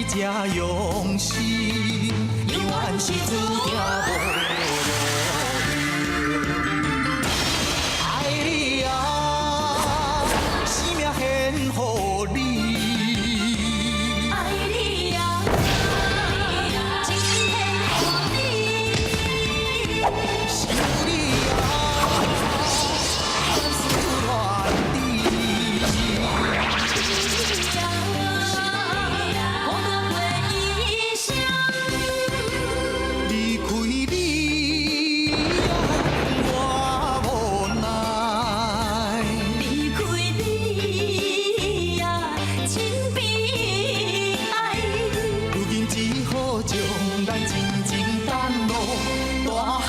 這用心，永遠是注定無路用。愛你啊，生命獻予你。愛你啊，情獻予你。想你啊，思戀你。孤單過異鄉。離開你啊，我無奈。離開你啊，真悲哀。如今只好將咱情情等落大海。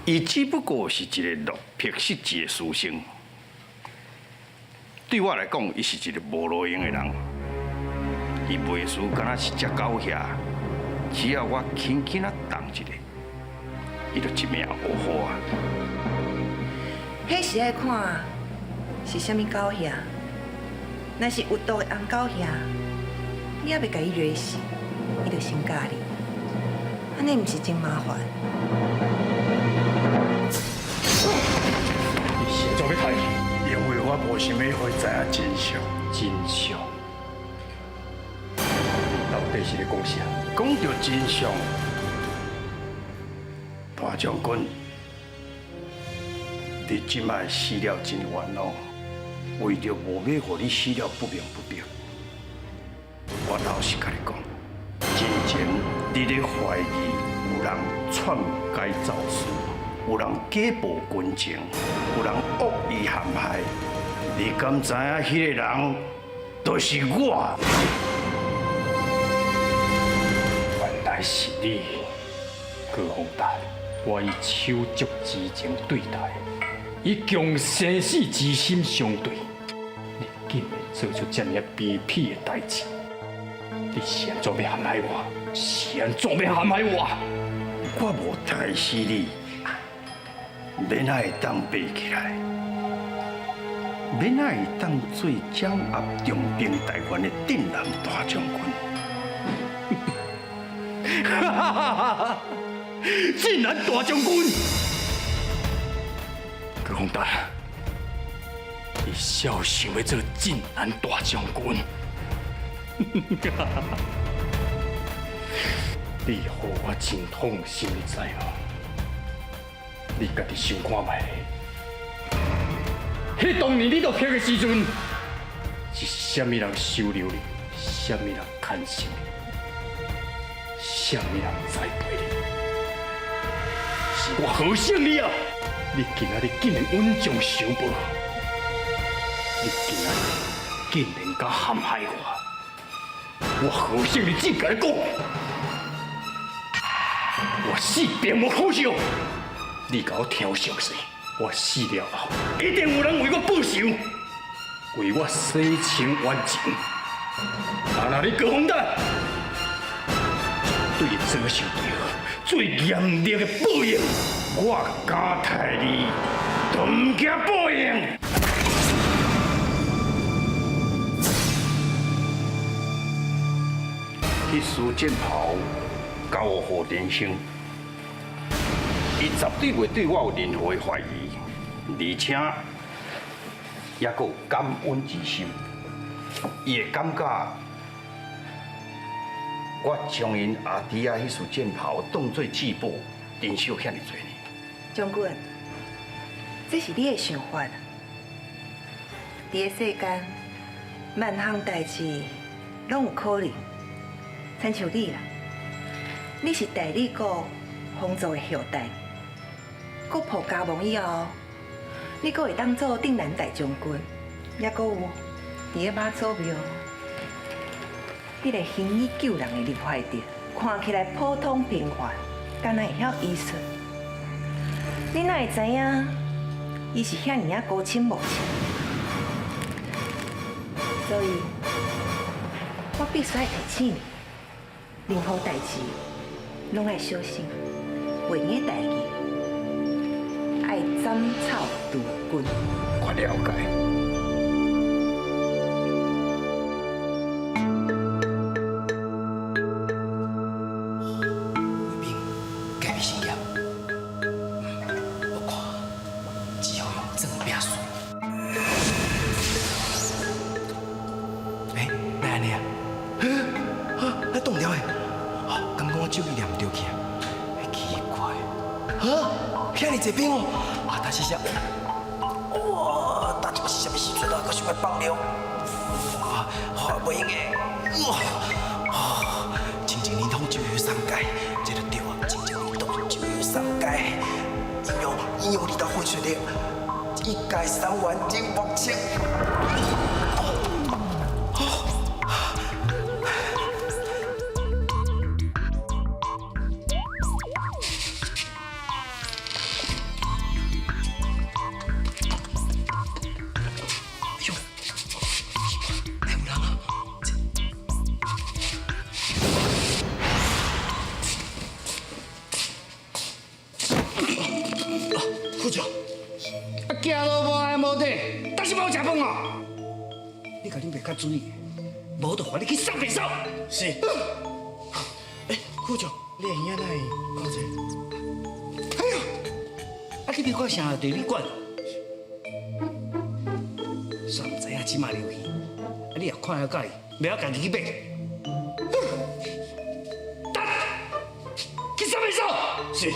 伊只不過是一個落魄失志的書生，對我來講，伊是一個無路用的人。伊袂輸，敢若是隻狗遐，只要我輕輕仔動一下，伊就一命嗚呼啊！彼是愛看是啥物狗遐，若是有毒的紅狗遐，你猶未共伊掠死，伊就先咬你，按呢毋是真麻煩？你是按怎欲刣？因為我無想欲予伊知影真相。真相？到底是咧講啥？講著真相，大將軍，你這擺死了真冤哦！為著無欲予你死了不明不白，我老實共你講，真前你咧懷疑有人篡改詔書，有人假報軍情，有人惡意陷害，你敢知影彼个人就是我？原來是你，高宏達。我以手足之情對待，以共生死之心相對，你竟然做出這爾卑鄙的代誌！你是按怎欲陷害我？是按怎欲陷害我？我無刣死你，欲哪會當爬起來？欲哪會當做掌握重兵大權的鎮南大將軍？哈哈哈哈！鎮南大將軍，高宏達，你痟想欲做鎮南大將軍？你予我真痛心，你知無？你家己想看覓？彼當年你落魄的時陣，是啥物人收留你？啥物人牽涉你？啥物人栽培你？是我何勝你啊！你今仔日竟然穩將相報，你今仔日竟然敢陷害我！我何勝你只共你講，我死並無可惜。你共我聽詳細，我死了後，一定有人為我報仇，為我洗清冤情。啊！若你高宏達，絕對遭受著最嚴厲的報應。我敢刣你，都毋驚報應。彼束箭袍交予何連生，伊絕對袂對我有任何的懷疑，而且猶閣有感恩之心。伊會感覺我將𪜶阿弟仔彼束箭袍當做至寶，珍惜遐爾濟年。將軍，這是你的想法。佇个世間，萬項代誌攏有可能。親像你啦，你是大理國皇族的後代，國破家亡以後，你閣會當做鎮南大將軍，猶閣有佇个媽祖廟，彼个行醫救人的林懷德，看起來普通平凡，敢若會曉醫術。你哪會知影？伊是遐爾仔高深莫測，所以我必須愛提醒你，任何代誌攏愛小心，袂用得大意，愛斬草除根。我了解。卫兵改变心业，我看只好用装饼术。欸，哪按呢啊？啊，啊挡了的，哦，敢讲我手艺念毋著去啊？奇怪，啊，遐尔济兵哦，啊，但是啥？哇，当这是啥物时阵啊？阁想欲放尿？哇，哇，袂用的，哇，哦，亲像你统就有三界，这就对啊，亲像你统就有三界，应用应用你到分析的，一界三元金木七。哎呦，还有人啊！啊，副长，啊，行路無愛無底，當時無食飯哦。你共恁爸較注意，無就罰你去掃便所。是。哎，副長，你的耳仔哪會看這？哎呀，啊，你別管啥對你管。煞毋知影這馬流行，啊，你也看了佮意，袂曉家己去買。等，去掃便所。是。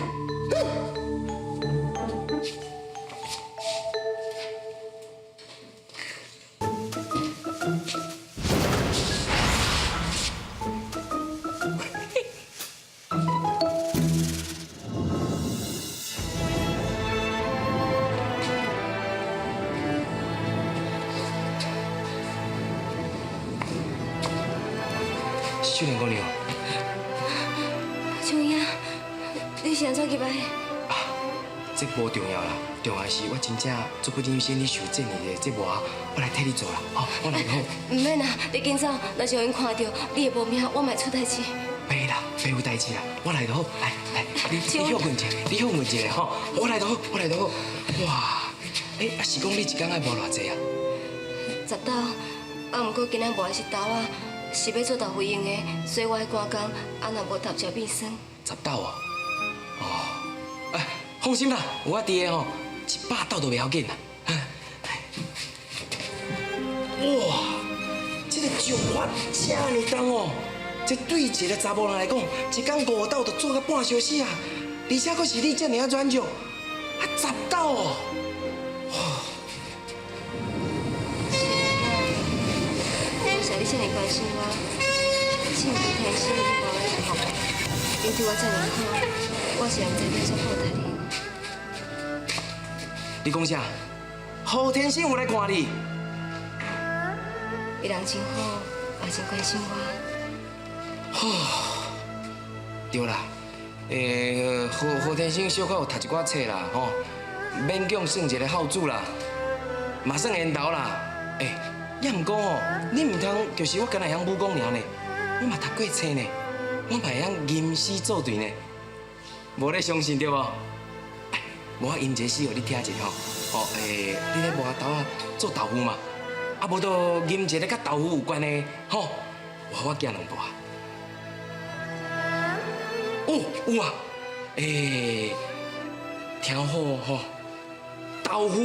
秀蓮姑娘，秋英，你是按怎入來？啊，這無重要啦，重要是我真正足不忍心你受這麼的折磨，我來替你做啦，吼，我來好。毋免啦，你緊走，若是予𪜶看著你的無名，我嘛會出代誌。袂啦，袂有代誌啦，我來就好，來來，你你歇睏一下，你歇睏一下吼，我來就好，我來就好。哇，欸，啊是講你一工愛磨偌濟啊？十斗，啊，毋過今仔磨的是豆仔，是欲做豆腐用的，所以我愛趕工，啊，若無豆就變酸。十斗哦，哦，哎，放心啦，有我佇的吼，100斗都袂要緊啦。哇，這個石法這爾重哦，這對一個查某人來講，一工5斗就做到半小時啊，而且閣是你這爾仔軟弱，啊十斗哦。多謝你這爾關心我，請問天生你無來服我，因對我這爾好，我是毋知欲按怎報答你。你講啥？何天生有來看你？伊人真好，也真關心我。對啦，欸，何天生小可有讀一寡冊啦，吼，勉強算一個孝子啦，嘛算緣投啦。欸，也毋過吼，你毋通就是我敢若會曉武功爾呢，我嘛讀過冊呢，我嘛會曉吟詩作對呢，無咧相信對無？哎，無我吟一个詩予你聽一下吼，吼，欸，你咧磨豆仔做豆腐嘛，啊無就吟一个佮豆腐有關的，吼，我驚兩步啊。哦，有啊，欸，聽好吼，豆腐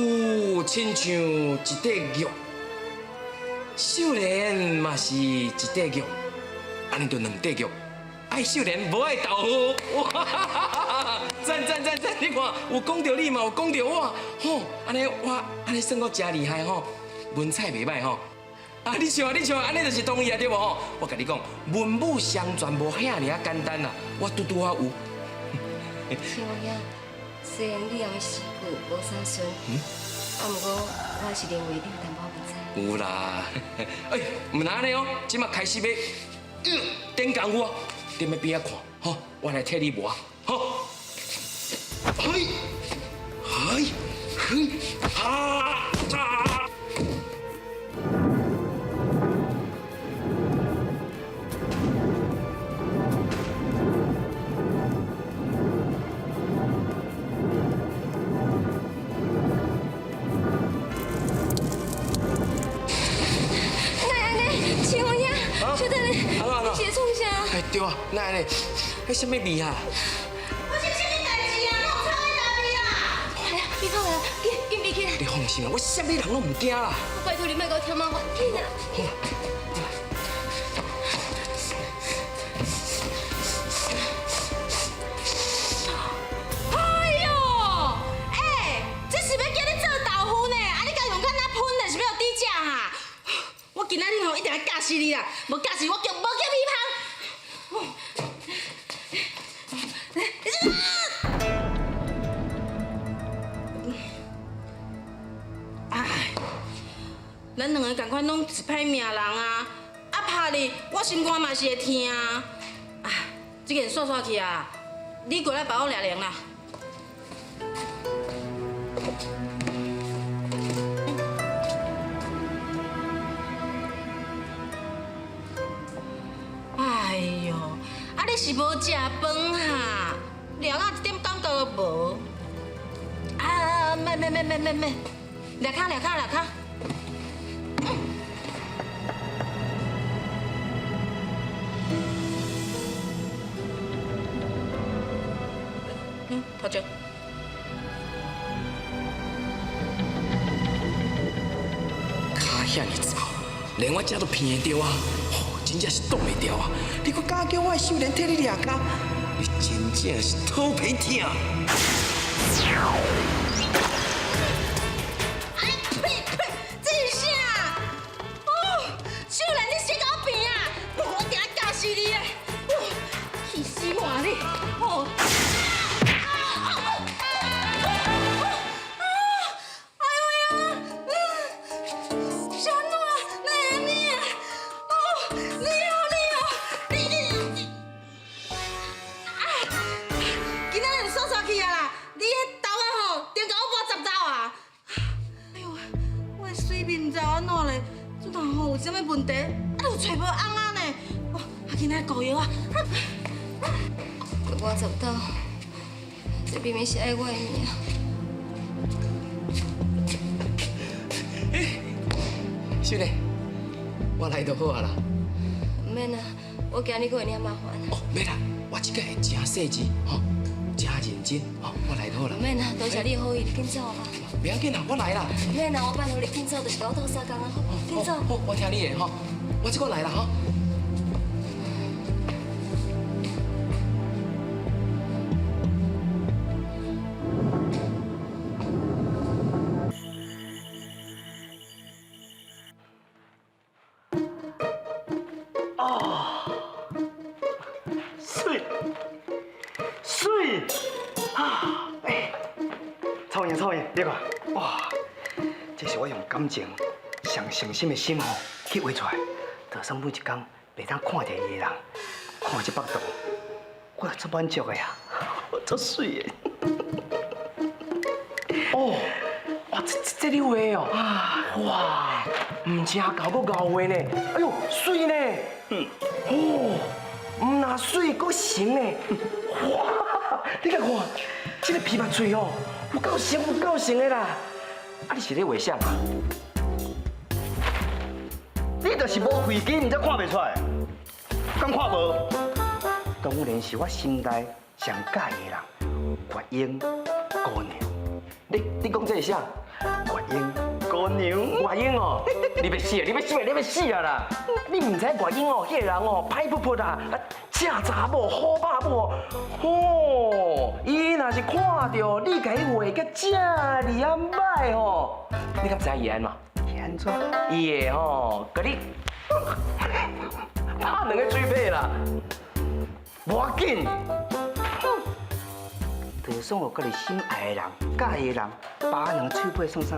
親像一塊玉，秀蓮嘛是一塊玉，按呢就兩塊玉。愛秀蓮，無愛豆腐，哇！讚讚讚讚！你看，有講著你嘛，有講著我，吼，按呢我按呢算我誠厲害吼，文采袂䆀吼。啊，你笑啊，你笑啊，按呢就是同意啊，對無吼？我共你講，文武雙全無遐爾仔簡單啦，我拄拄仔有。小英，雖然你人的詩句無啥順，啊，毋過我是認為你有淡薄文采。有啦，欸，毋若按呢哦，這馬開始欲頂功夫哦，踮咧邊仔看，吼，我來替你磨，吼。嘿，嘿，嘿，啊啊！哪會按呢？千有影，小等下，你是咧創啥？哎對啊，哪按呢？彼啥物味啊？我是啥物代誌啊？哪有臭味味啊？哎呀，别放啦，緊緊閉起來。你放心啊，我啥物人攏毋驚啦。我拜託你莫共我添麻煩，緊啊！哎喲，哎，這是欲叫你做豆腐呢？啊，你敢用敢若噴的，是欲予豬食哈？我今仔日吼一定欲教死你啦！無教死我叫無叫米芳。哎，咱兩個仝款攏是歹命人啊！啊拍你，我心肝嘛是會疼啊！啊，這件煞煞去啊，你過來幫我掠龍啦。哎喲，啊你是無食飯哈？掠到一點感覺都無。啊，免免免免免免，掠跤掠跤掠跤。嗯，頭前。跤遐爾臭，連我這都鼻會著啊！吼，真正是擋袂牢啊！你閣敢叫我的秀蓮替你掠跤，你真正是討皮疼！哎呸呸，這是啥？哦，秀蘭，你先共我變啊！我定教死你咧！哦，氣死我你！哦。哎呦呀！是按怎？哪會按呢啊？哦，你哦你哦，你你你！啊！今仔日就煞煞去啊啦！你彼豆仔吼，定共我抹十道啊！哎呦，我的水面毋知按怎咧，这若吼有啥物問題，啊，就揣無翁仔呢。哦，啊，今仔顧藥啊！我十斗，這明明是愛我的命。秀蓮，我來就好啊啦。毋免啦，我驚你閣會惹麻煩。哦，免啦，我這個會真細緻，吼，真認真，吼，我來就好啦毋。免啦，多謝你的好意，你緊走啊。袂要緊啦，我來啦。毋免啦，我拜託你緊走，就是共我鬥相共啊，好，緊走。好，我聽你的吼，我這個來啦吼。媠，媠啊！哎，臭爺臭爺，你看，哇，這是我用感情、上誠心的心吼去畫出來，就算每一工袂當看著伊的人，看這幅圖，我足滿足的啊，足媠的。哦，哇，這你畫的哦，哇，毋正厚閣𠢕畫呢，哎喲，媠呢，哦，毋若媠，閣成呢，哇，你共看，這个琵琶喙哦，有夠成有夠成的啦，啊，你是咧畫啥啊？你就是無開機，毋才看袂出來，敢看無？當然是我心內上喜歡的人，月英姑娘。你講這是啥？月英姑娘。月英哦，你欲死啊！你欲死啊！你欲死啊啦！你毋知月英哦，彼个人哦，歹噗噗啊，啊，正查某好拍某哦，伊若是看著你共伊畫甲遮爾啊歹吼，你敢知影伊會按怎？伊按怎？伊會吼，共你拍兩个喙䫌啦。無要緊，就算予家己心愛的人、佮意的人，拍兩个喙䫌算啥？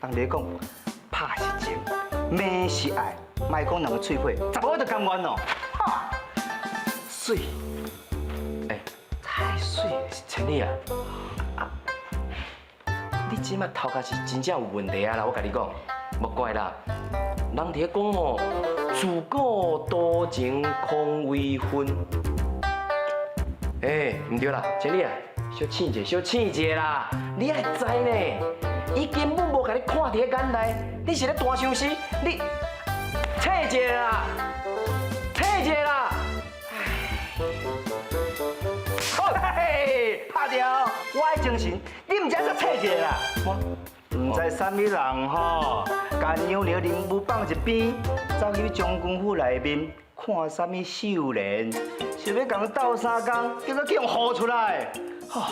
人咧講，拍是情，罵是愛，莫講兩个喙䫌，十個我就甘願咯。哈，媠，欸，太媠，千里啊，你這馬頭殼是真正有問題啊啦！我共你講，莫怪啦，人佇咧講吼，自古多情空為恨。欸，毋對啦，千里啊，小醒一下，小醒一下啦！你愛知呢，伊根本無共你看佇咧眼內，你是咧大相思，你醒一下啦，醒一下啦！嘿，拍掉，我的精神，你毋知怎醒一下啦？我毋知啥物人吼，共娘娘林武放一邊，走去將軍府內面看啥物秀蓮，想欲共鬥相共，結果去予唬出來。吼，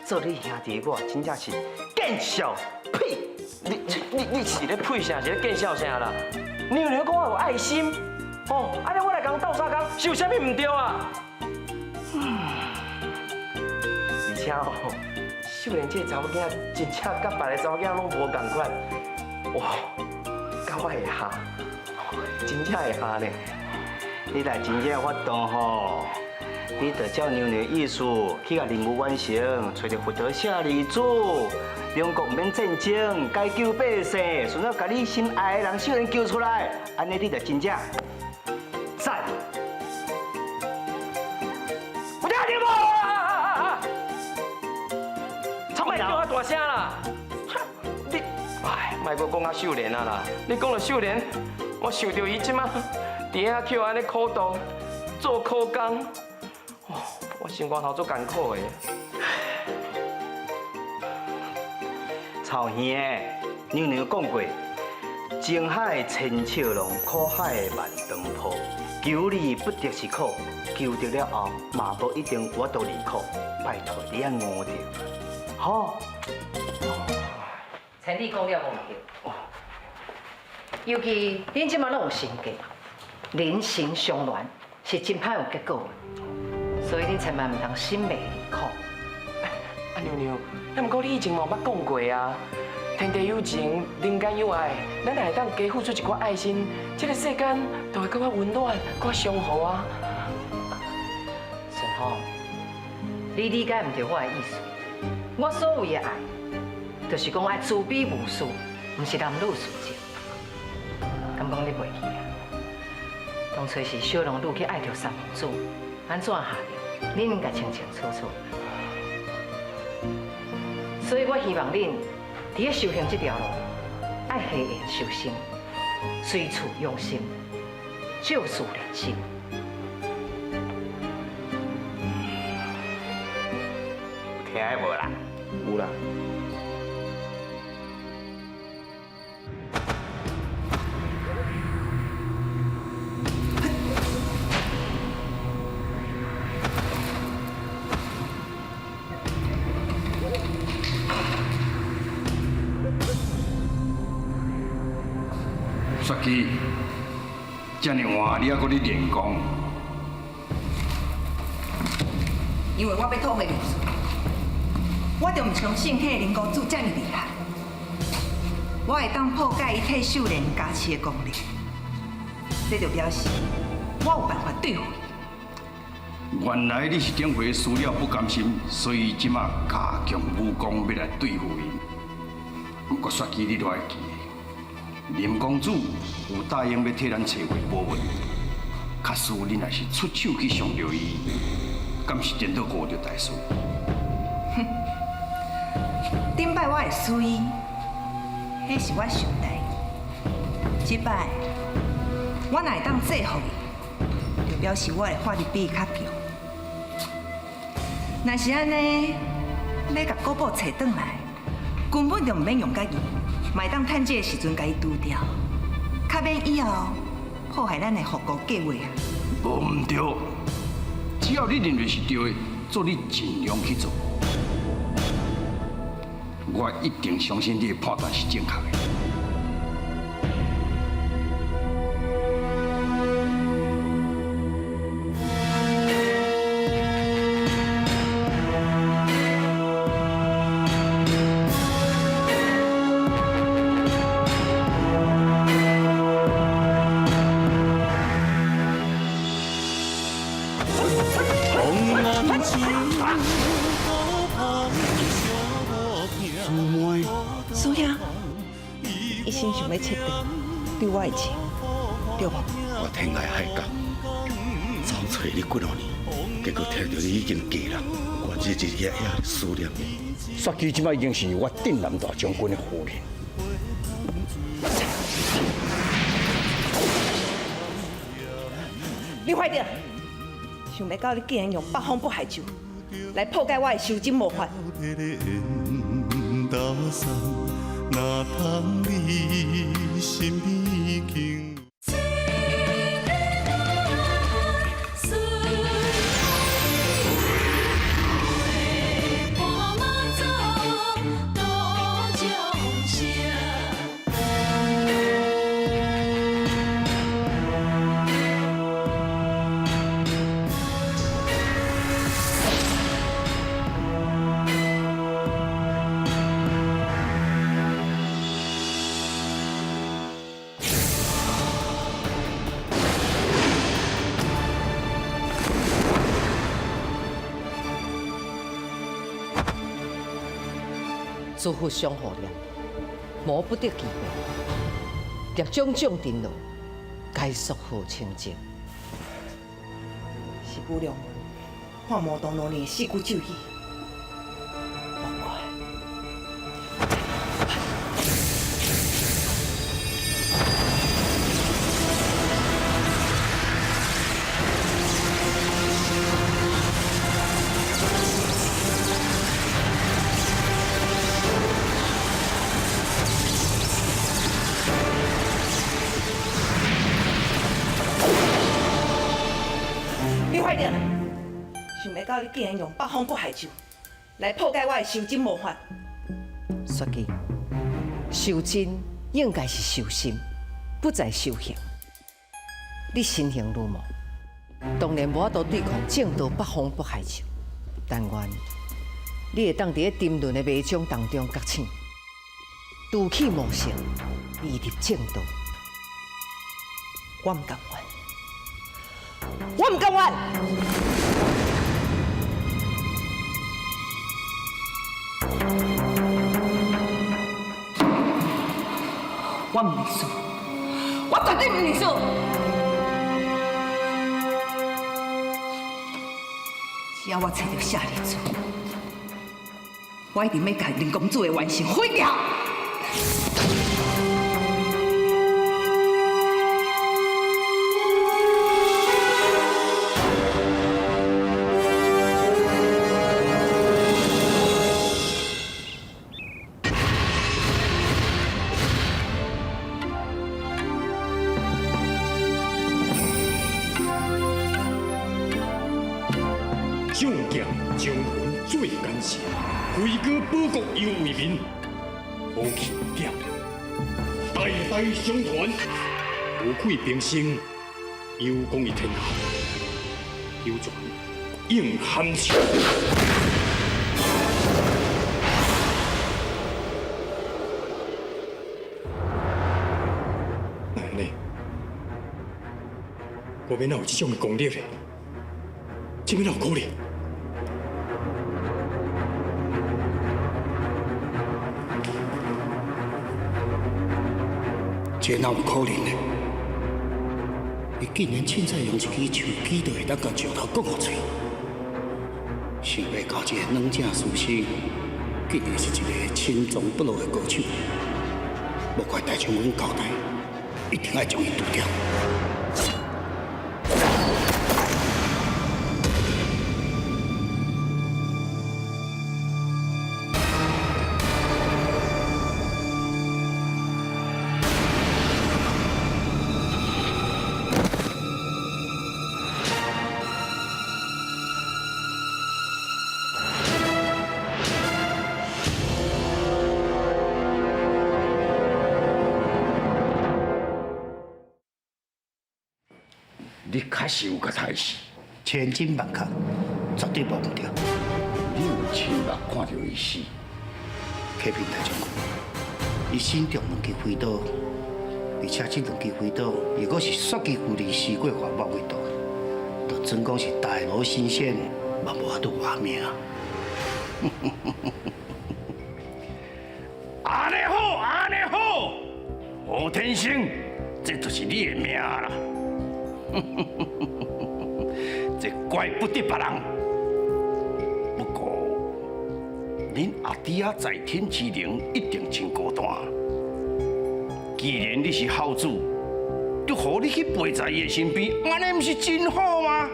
做你兄弟我真正是見笑屁！你是咧屁啥？是咧見笑啥啦？娘娘講我有愛心，哦，按呢我來共鬥相共，是有啥物毋對啊？而且哦，秀蓮這个查某囝真正佮別个查某囝攏無仝款，哇，佮我會合，真正會合呢。你若真正有法度吼，你就照娘娘意思去共任務完成，揣著佛陀舍利子，兩國毋免戰爭，解救百姓，順便共你心愛的人秀蓮救出來，按呢你就真正讚。有聽著無？莫叫我大聲啦！你，哎，莫閣講啊秀蓮啊啦！你講著秀蓮，我想著伊這馬佇遐去予按呢苦動，做苦工，我心肝頭足艱苦的。臭耳的，娘娘講過，情海千尺浪，苦海萬丈波。求而不得是苦，求得了後嘛無一定有法度離苦。拜託你愛悟著，吼。千里講了無毋對，尤其恁這馬攏有成家，人神相戀是真歹有結果的，所以恁千萬毋通心袂離苦。啊娘娘，啊毋過你以前嘛有捌講過啊，天地有情，人間有愛，咱若會當加付出一寡愛心，這個世間就會閣較溫暖，閣較祥和啊。順風，你理解毋著我的意思。我所謂的愛，就是講愛慈悲無私，毋是男女私情。敢講你袂記啊？當初是小龍女去愛著三王子，按怎下場，恁應該清清楚楚。所以我希望恁佇咧修行這條路，愛下緣修心，隨處用心，照事練心。有聽無啦？有啦。雪姬，這呢晚你猶閣咧練功？因為我欲討回歷史，我就毋相信彼个林公子這麼厲害。我會當破解伊替秀蓮加持的功力，這就表示我有辦法對付伊。原來你是頂回輸了不甘心，所以這馬加強武功欲來對付伊。不過雪姬，你著愛記得，林公子有答應欲替咱揣回寶物，假使你若是出手去傷著伊，敢是顛倒誤著大事？哼，頂擺我會輸伊，彼是我想大意。這擺我若會當制服伊，就表示我的法力比伊較強。若是按呢，欲共國寶揣轉來，根本就毋免用佮伊，嘛會當趁這个時陣共伊除掉，較免以後破壞咱的復國計劃啊！無毋對，只要你認為是對的，做你盡量去做，我一定相信你的判斷是正確的。師妹，苏兄，一心想欲切断对我的情，对无？我天涯海角走揣你几若年，结果听著你已经嫁人，我日日夜夜思念你。雪姬这摆已经是我镇南大将军的夫人。你快点！想袂到你竟然用北方不害咒来破解我的修真魔法。诸佛相护念，无不得其便。业种种尘劳，皆速获清净。是无量门看魔道两年的四句咒语，莫怪。你快点！想袂到你竟然用北方不害咒来破解我的修真魔法。雪姬，修真应该是修心，不在修行。你身形如魔，当然无法度对抗正道北方不害咒。但愿你会当伫咧沉沦的迷障当中觉醒，除去魔性，移入正道。我毋甘愿，我毋甘愿。我毋认输，我绝对毋认输。只要我揣著舍利子，我一定欲共林公子的冤仇毁掉。将剑将魂最艰险，挥戈保国又为民，好气点，代代相传，无愧平生，有功于天下，有传应含笑。哪会呢？我欲哪有这种的功力呢？这欲哪有可能？这哪有可能呢？伊竟然凊彩用一支树枝就会当共石头割予碎，想袂到这个软正书生，竟然是一个深藏不露的高手。莫怪大将军交代，一定爱将伊除掉。你确实有共杀死，千真万确，绝对无毋对。你有亲目看著伊死？启禀大将军，伊身中两支飞刀，而且这两支飞刀又阁是雪姬夫人施过法抹去刀，就装讲是大罗神仙，嘛无法度活命。按呢好，何天生，這就是你的命啦！這怪不得別人。不過，恁阿弟仔在天之靈一定真孤單。既然你是孝子，就予你去陪在伊的身邊，按呢毋是真好嗎？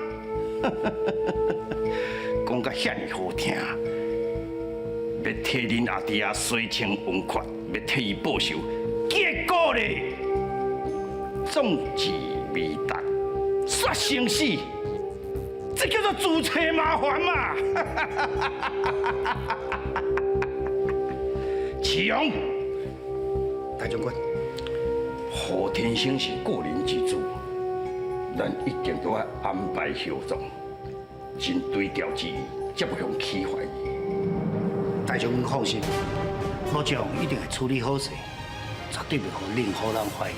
講甲遐爾好聽，欲替恁阿弟仔洗清冤屈，欲替伊報仇，結果咧，壯志未達，煞先死，這叫做自找麻煩嘛！祁勇，大將軍，何天生是故人之子，咱一定都愛安排後葬，真對調之意，才袂予起懷疑。大將軍放心，老將一定會處理好勢，絕對袂予任何人懷疑。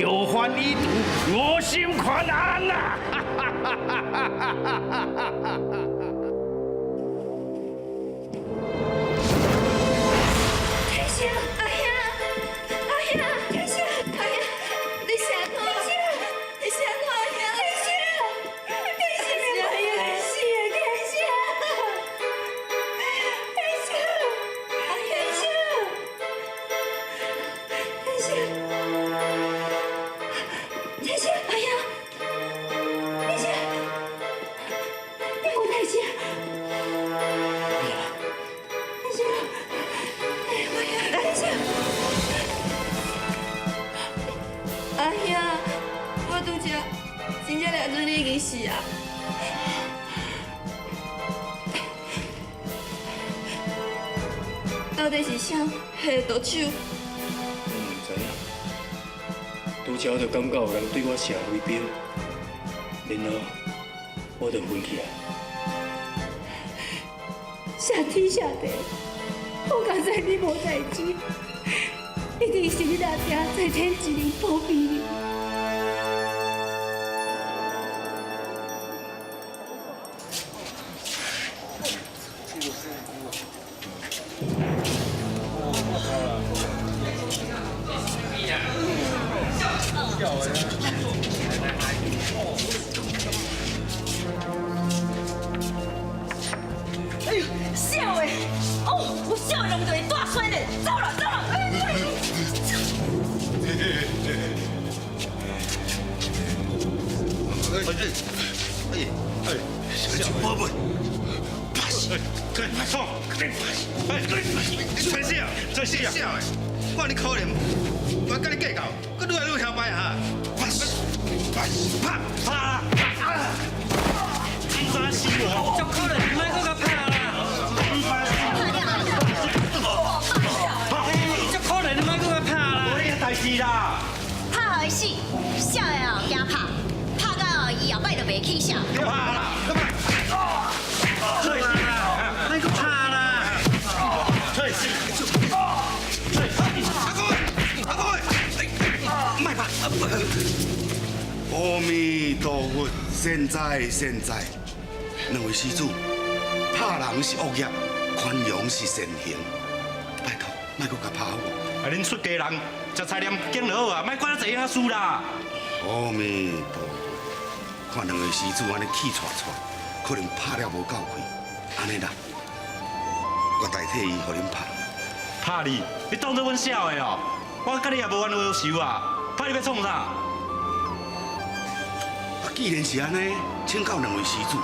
後患已除，我心寬安啊！天生，阿兄，阿兄，天生，阿兄，你是按怎？你是按怎？阿兄，天生，天生，阿兄，死的天生，天生，阿天生，天生，天生，阿兄，天生，你無代誌？天生。阿兄，我拄才真正掠准你已經死啊！到底是誰下毒手？我嘛毋知影，拄才我就感覺有人對我射飛鏢，然後我就昏去啊。謝天謝地，好佳哉你無代誌，一定是你阿爹在天之靈保庇你。哎呦，痟的，哦，有痟的人就會大衰咧，走啦走啦！哎哎，小宝贝，快冲！哎，陈死啊！陈死啊！我你可怜，我佮你计较，阁愈来愈嚣摆啊！拍拍拍啦！唔知是我，足可怜，莫阁共拍啦！足可怜，你莫阁共拍啦！无你代志啦！拍予伊死，痟的哦惊拍，拍到哦伊后摆就袂起痟。拍啦！退啦！莫阁拍啦！退！退！阿公，阿公，莫拍！阿彌陀佛，善哉善哉。兩位施主，拍人是惡業，寬容是善行。拜託，莫閣共拍好無？啊，恁出家人食菜念經就好啊，莫管遐濟遐事啦。阿彌陀佛，看兩位施主按呢氣喘喘，可能拍了無夠氣，按呢啦，我代替伊予恁拍。拍你？你當作阮痟的哦？我佮你也無冤無仇啊，拍你欲創啥？啊，既然是按呢，請教兩位施主，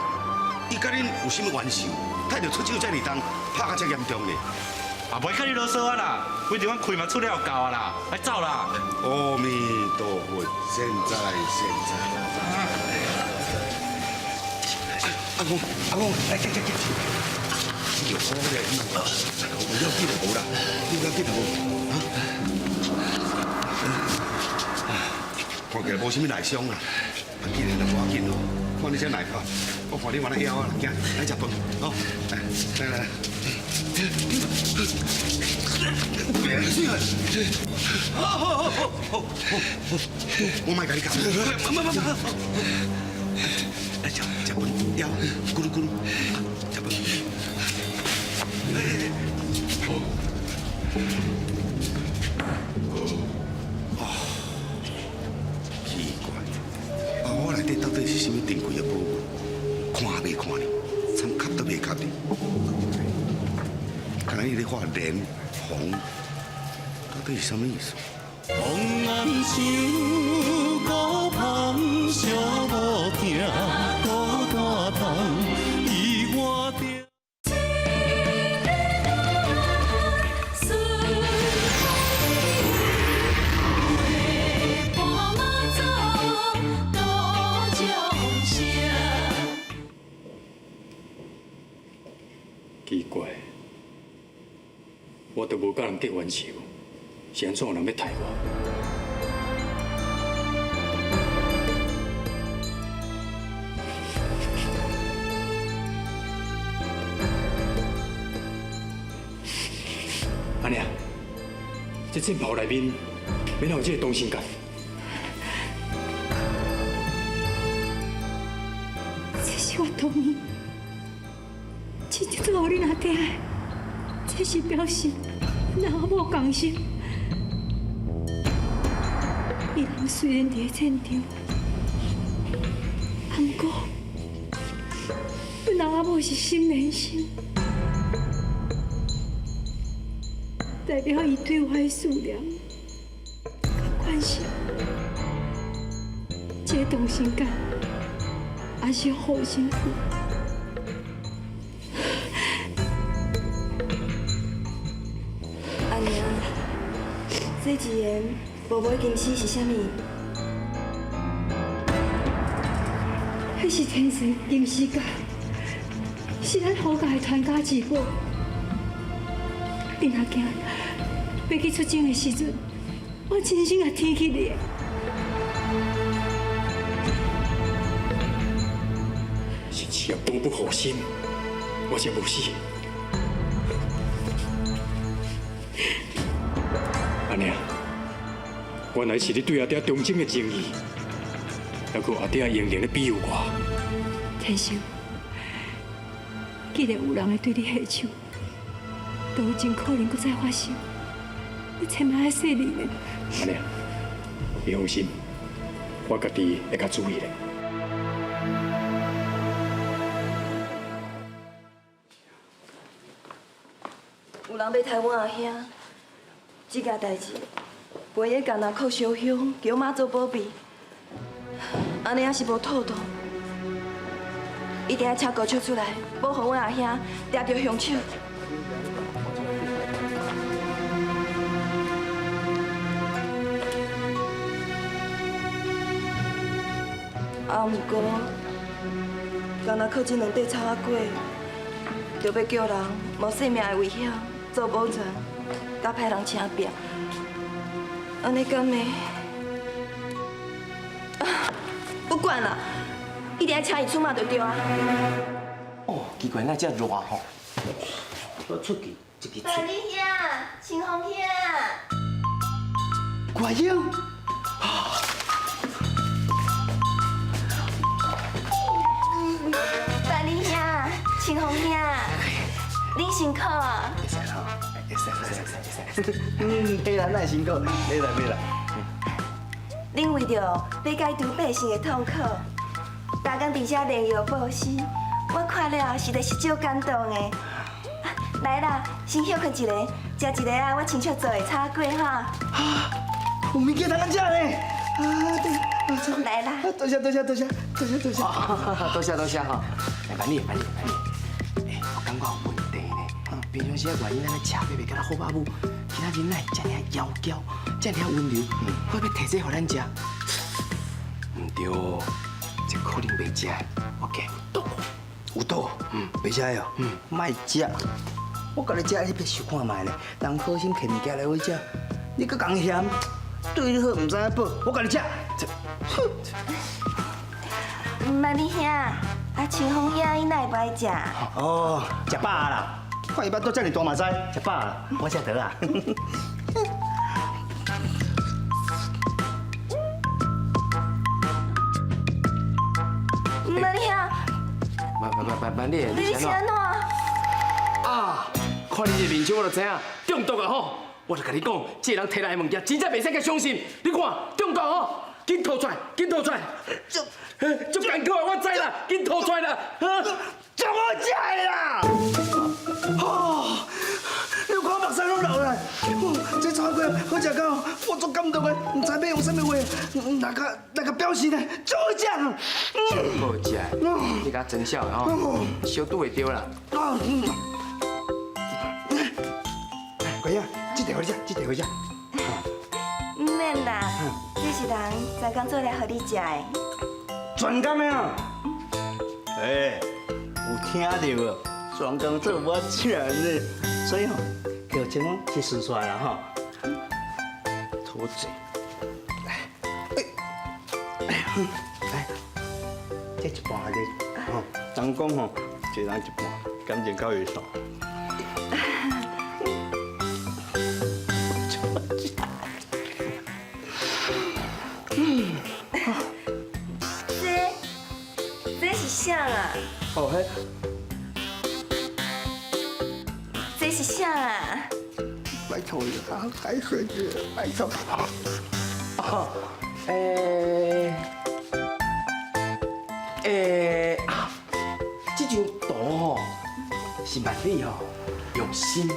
伊佮恁有啥物冤仇？態度出手遮爾重，拍甲遮嚴重呢？啊，袂佮你囉嗦啊啦，反正阮氣嘛出了夠啊啦，來走啦！阿彌陀佛，善哉善哉。阿公，阿公，來，來來來，有好咧，有要緊就無啦，有要緊就無，啊？看起來無啥物內傷啦，啊，既然就無要緊咯，看你這耐拍，我看你嘛來曉啊，行，來食飯，好，來來來。好好好好好，我莫共你講，唔唔唔唔，来食食饭，了，咕噜咕噜，食饭。哦，奇怪，包袱内底到底是啥物珍贵的宝物？看也袂看呢，参磕都袂磕呢。敢若伊咧画莲红，到底是啥物意思？风暗想孤芳寂无疼，孤单痛，伊我定。奇怪，我都无佮人结冤仇，是按怎有人欲刣我？阿娘，这战袍内面，免有这个同心结？这是我当年亲手做予恁阿爹的，这是表示阮阿某仝心。伊人虽然伫咧战场，不过阮阿某是心连心，代表伊对我的思念、佮关心。这个同心结也是护身符。阿娘，这一言无买金丝是啥物？彼是天生金丝甲，是咱胡家的传家之宝。恁阿囝欲去出征的时阵，我亲身来提起你的。是只要保不护心，我才无死。阿娘，原来是你对阿爹忠贞的情义，犹阁有阿爹英灵咧庇佑我。天生，既然有人会对你下手，就有真可能阁再发生。你千万爱细腻呢。阿娘，你放心，我家己会较注意的。有人欲刣阮阿兄，这件代志，袂用干焦靠烧香，叫妈祖保庇，按呢也是无妥当。一定爱请高手出来，保护阮阿兄，抓著凶手。啊，毋过，干焦靠这两块草仔粿，就欲叫人冒性命的危险做保全，佮派人请壁，按呢敢会？啊，不管啦，一定爱请伊出马就对啊。哦，奇怪，哪遮热吼？我出去一支大李兄，清风兄，怪英。大李兄，清风兄，恁辛苦啊！会使吼，会使，会使，会使。嗯，袂啦，哪会辛苦？袂啦，袂啦。恁为著欲解除百姓的痛苦，逐工伫遮炼药布施，我看了实在是足感动的。来啦，先歇睏一下，食一下啊，我亲手做的炒粿哈。有物件通食呢。啊，对，来啦。多谢多谢多谢多谢多谢，多谢多谢哈。来，万里万里万里，哎，我感觉有问题呢。平常时啊，原因咱咧食袂袂敢若好饱母，今仔日哪会遮尔枵娇，遮尔温柔，我欲提这予咱食。毋对，这可能袂食，我惊有毒。有毒？嗯，袂食的哦。嗯，莫食。我共你食，你别想看觅咧。人好心提物件来予你食，你阁共嫌，对你好毋知影报，我共你食。万里兄，啊，清风兄伊哪会不爱食？哦，食饱啦。看伊腹肚遮尔大嘛知，食饱啦，我食得啊。嗯，万里兄，万万万万万里，你是按怎？啊！看你这面相，我就知影中毒啊吼！我就共你讲，这个人提来的物件真正袂使佮相信。你看中毒吼，紧吐出来，紧吐出来，足足艰苦的，我知啦，紧吐出来啦！足好食的啦！哦，你有看目屎拢流啦！这炒粿好食到我足感动的，毋知欲用啥物话来共来共表示呢，足好食！好食，你共装痟的吼，烧拄会著啦。桂英，这块予你食，这块予你食。毋免啦，这是人专工做来予你食的。专工的啊？哎，有听到无？专工做我食呢，所以吼，叫这拢去顺出来啦吼。讨济。来，来，这一半你，吼，人讲吼，一人一半，感情较会爽。这这是啥啊？哦嘿，这是啥啊？拜托你啊，海水姐，拜托。哦，欸欸啊，这张图吼是万里吼用心、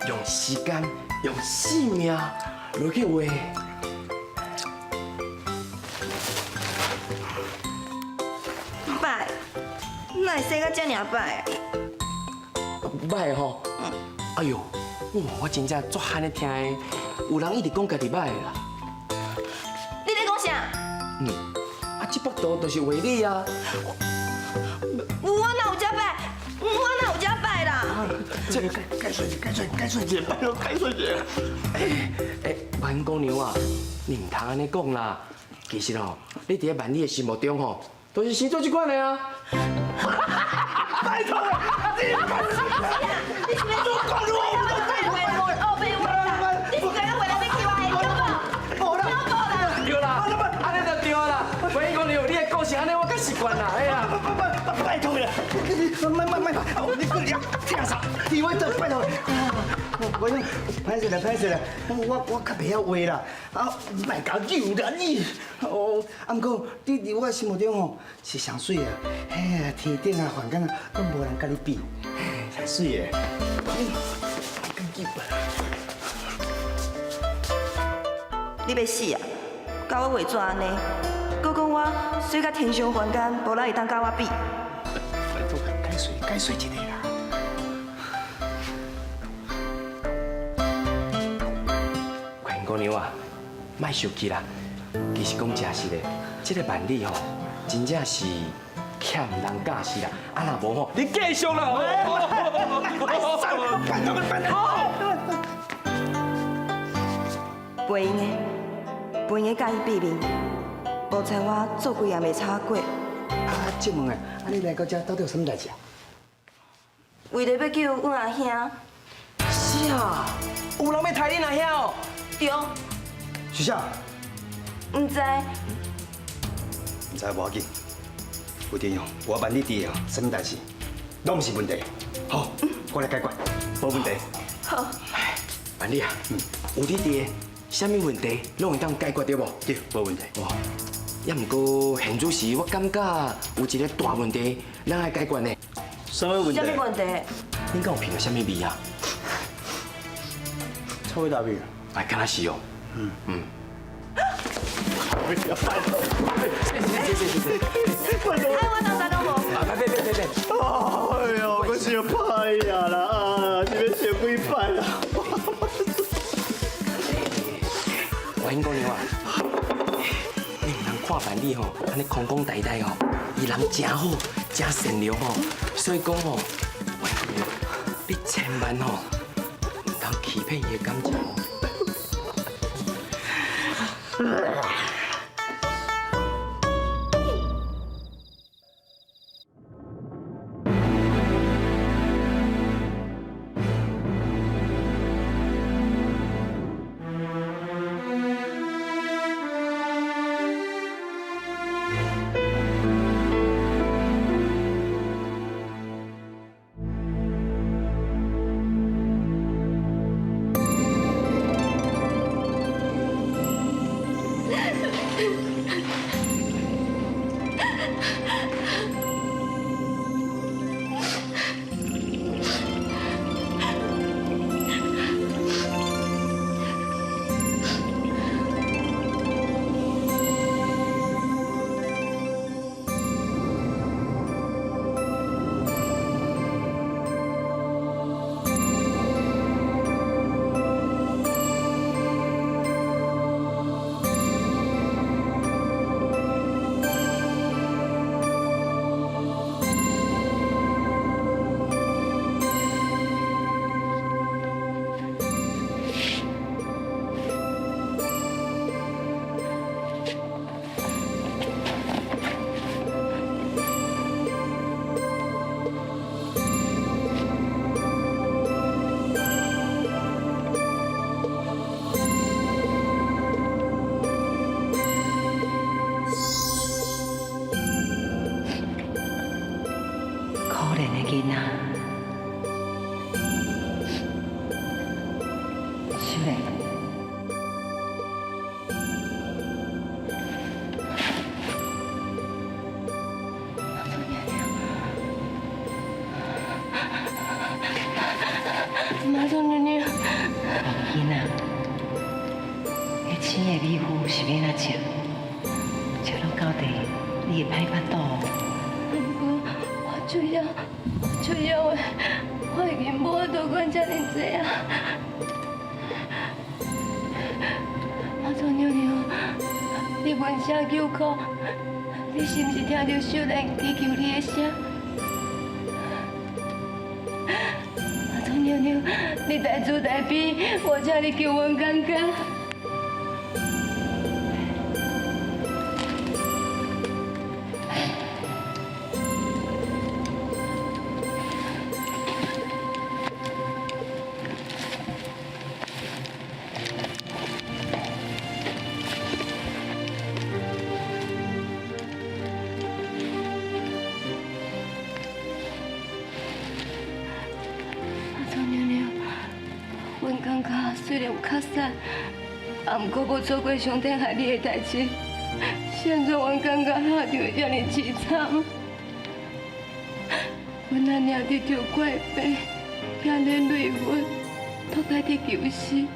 用时间、用性命落去画。歹，哪会生甲遮尔歹啊？歹吼！哎呦，哇，我真正足罕咧听的，有人一直讲家己歹的啦。你咧讲啥？嗯，啊，这幅图就是画你啊。我哪有遮歹？我哪有遮歹啦？这个解释解释解释者，拜托解释者。哎哎，万姑娘啊，你毋通按呢讲啦。其实哦，你伫咧万里的心目中吼，都是生做这款的啊。拜托，你你是欲讲我哦，白话啦！你是知影话来欲去我的对无？无啦，对啦，按呢就对啦。万姑娘，你的故事按呢我较习惯啦，哎呀。拜托啦，你莫莫莫，你阁掠听啥？你我拜托。我讲，歹势啦，歹势啦，我我较袂晓画啦，啊，莫共救啦你。哦，啊，毋过你伫我心目中吼是上媠的，嘿，天顶啊、凡间啊，拢无人佮你比，上媠的。你欲死啊！共我画纸按呢，阁讲我媠甲天上凡间，无人会当佮我比。拜托，解释解释一下啦。万姑娘啊，莫生气啦。其实讲真实的，这个万里吼，真正是欠人教示啦。啊，若无吼，你继续啦。拜托拜托。袂用的，袂用的，佮伊比面，无采我做鬼也袂差过。啊，借问啊，啊你来到遮到底有啥物代志啊？为著欲救阮阿兄。是啊，有人欲刣恁阿兄哦？对。是啥？毋知。毋知无要紧，有阵哦，我万里伫哦，啥物代志拢毋是问题。好，我来解决，无问题。好。万里啊，有你伫，啥物问题拢会当解决对无？对，无问题。哦，也毋过现此时我感觉有一个大问题，咱爱解决呢。啥物问题？啥物问题？恁敢有闻著啥物味啊？臭味大味。哎，敢若是哦。嗯嗯。哎，我当啥讲无？啊，别别别别！哎呦，我烧歹啊啦，啊，是欲烧几摆啦？万姑娘啊，你毋通看万里吼，按呢空空呆呆吼，伊人真好，真善良吼，所以讲吼，万姑娘，你千万吼，毋通欺骗伊的感情哦。妈祖娘娘。囡仔，彼青的米糊是欲按怎食？食落到底，你会歹腹肚。毋过我就枵，就枵的，我已经无法度管遮尔济啊。妈祖娘娘，你闻声求苦，你是毋是听著秀兰祈求你的声？妈祖娘娘，你大慈大悲，我请你救阮感觉。妈祖娘娘，阮感觉虽然有较瘦，啊，毋过无做过伤天害理的代志，是按怎阮感觉下场会遮尔凄惨？阮阿娘得著怪病，惊连累阮，托家己求死。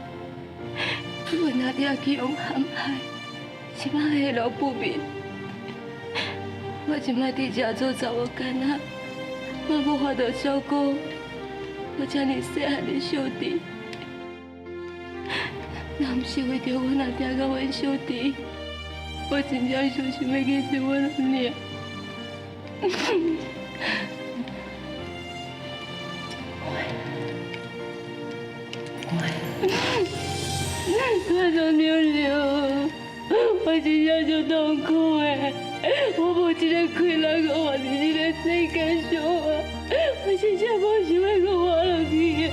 阮阿爹去予陷害，这摆下落不明。我这摆伫遮做查某囡仔，嘛无法度照顾我遮尔细汉的小弟。若毋是为著阮阿爹佮阮小弟，我真正想想欲去找阮阿娘。乖，妈祖娘娘，我真正足痛苦的，我无这个气力阁活伫这个世间上啊，我真正无想欲阁活落去啊。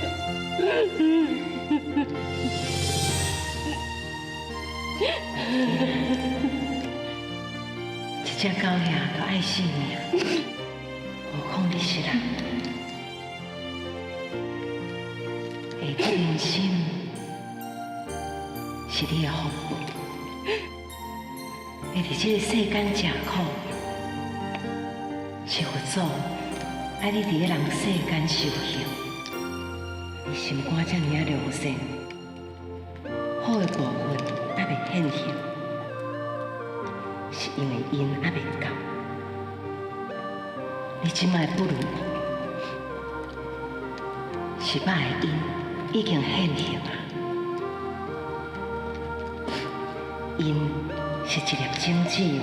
一只狗仔都爱性命，何况你是人？会得人心是你的福报，会伫这个世间吃苦，是佛祖爱你伫咧人世间修行。你心肝这尔仔良善，好的部分犹未现形，是因为因犹未到。你这摆不如是歹的因已经现形啊。因是一粒种子哦。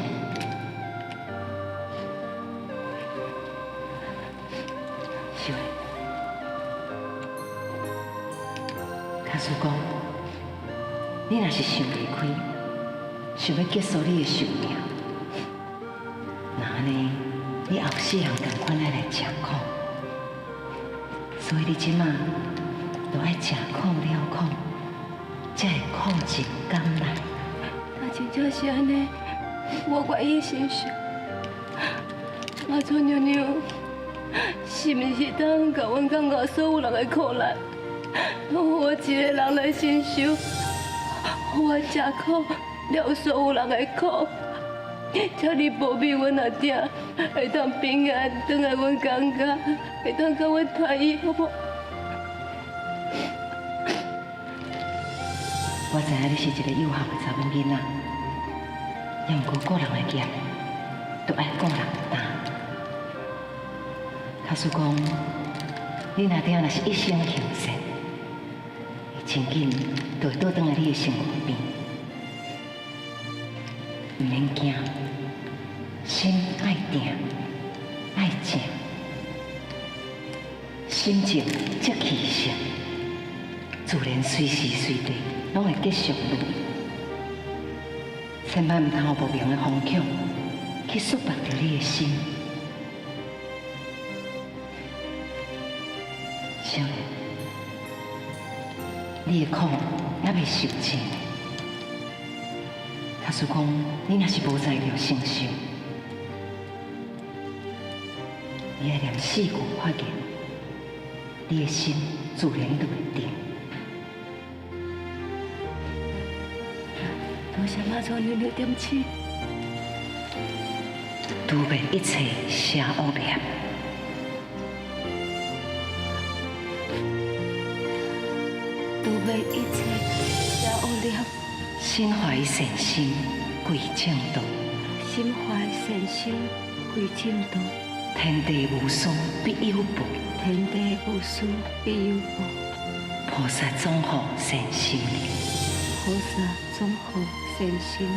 秀兰，假使讲，你若是想袂开，想欲结束你的寿命，那按呢，你后世人仝款爱来吃苦，所以你这马就爱食苦了苦，才会苦尽甘来。若真正是按呢，我愿意承受。妈祖娘娘，是毋是当共阮感觉所有人的苦难，拢予我一个人来承受？予我吃苦，了所有人的苦，请你保庇阮阿爹会当平安转来阮江家，会当佮阮团圆，好无？我知影你是一个有孝的查某囡仔，也毋过顾人的业，就爱顾人担。假使讲，你阿爹若是一生行善，伊真紧就会倒转来你的身躯边。毋免惊，心爱定，爱静，心静则气顺，自然随时随地拢会吉祥如意。千万毋通予无明的风向去束缚著你的心。小兰，你的苦犹未受尽。假使讲你若是无才调承受，你爱念四句发言，你的心自然就会定。多谢妈祖娘娘点醒。除灭一切邪恶念。欲一切邪惡業，心懷善心歸正道，心懷善心歸正道。天地無私必有報，天地無私必有報。菩薩總護善心靈，菩薩總護善心靈。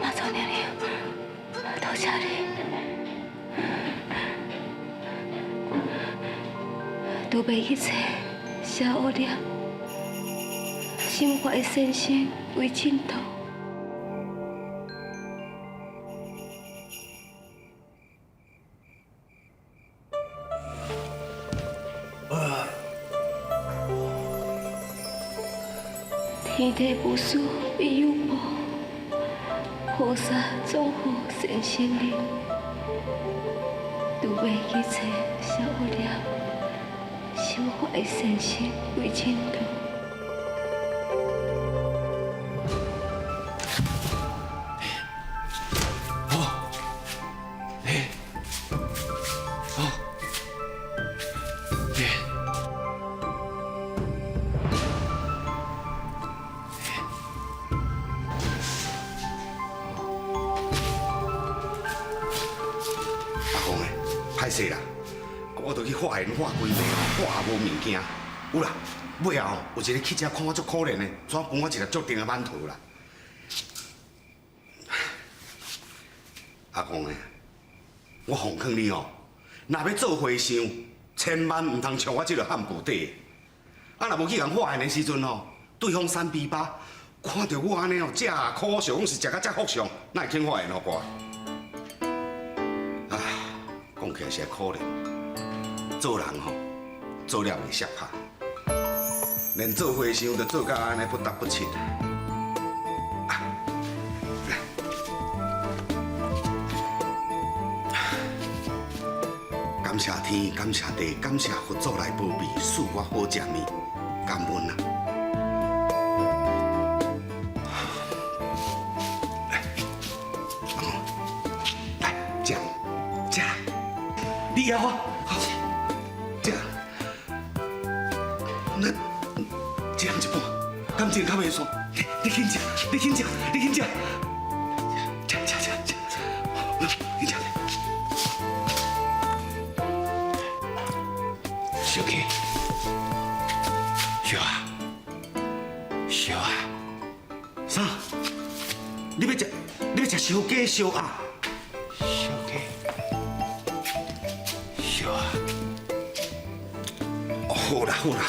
媽祖娘娘，多謝你，除滅一切邪惡業，心懷善心為淨土。天地無私必有報，菩薩總護善心靈，除滅一切邪惡業，心懷善心為淨土。阿公的，歹勢啦，我著去化緣化規暝，化無物件。有啦，尾後吼有一个乞食看我足可憐的，怎分我一粒足重的饅頭啦。阿公的，我奉勸你哦，若欲做和尚，千萬毋通像我這个漢堡底。啊，若無去共化緣的時陣吼，對方三比八，看著我按呢哦，這苦相，講是食甲這福相，哪會肯化緣予我？唉，講起來實在可憐，做人吼，做了袂惜拍，連做和尚都做甲按呢不得不切。啊，來，感謝天，感謝地，感謝佛祖來保庇，賜我好食麵，感恩啊！來，阿公，來，食，食，你枵啊？好，食。那一人一半，感情較袂散。你緊食，你緊食，你緊食，食食食食，緊食。小琪，小啊，小啊，啥？你欲食？你欲食燒雞燒鴨？燒雞，燒鴨。哦，好啦好啦，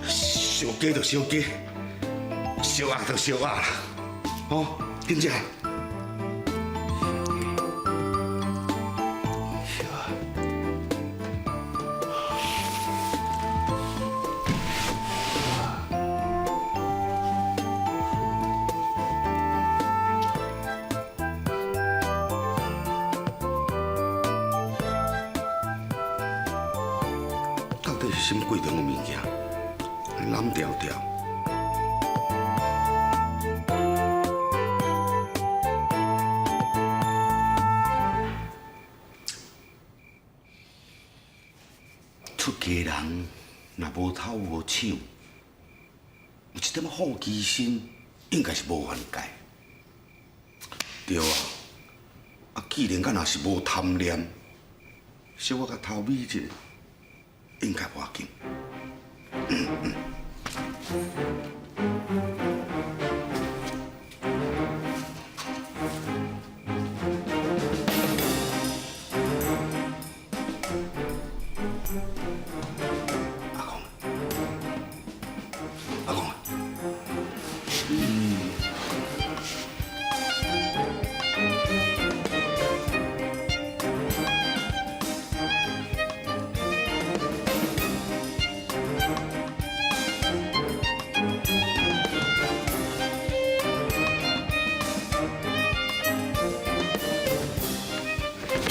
燒雞就燒雞，燒鴨就燒鴨啦。哦，緊食。到底是啥物貴重的物件？攬條條。出家人若無偷無搶，有一點仔好奇心，應該是無犯戒。對啊，啊，既然敢若是無貪念，小可共偷米一下，應該無要緊。阿公，阿公，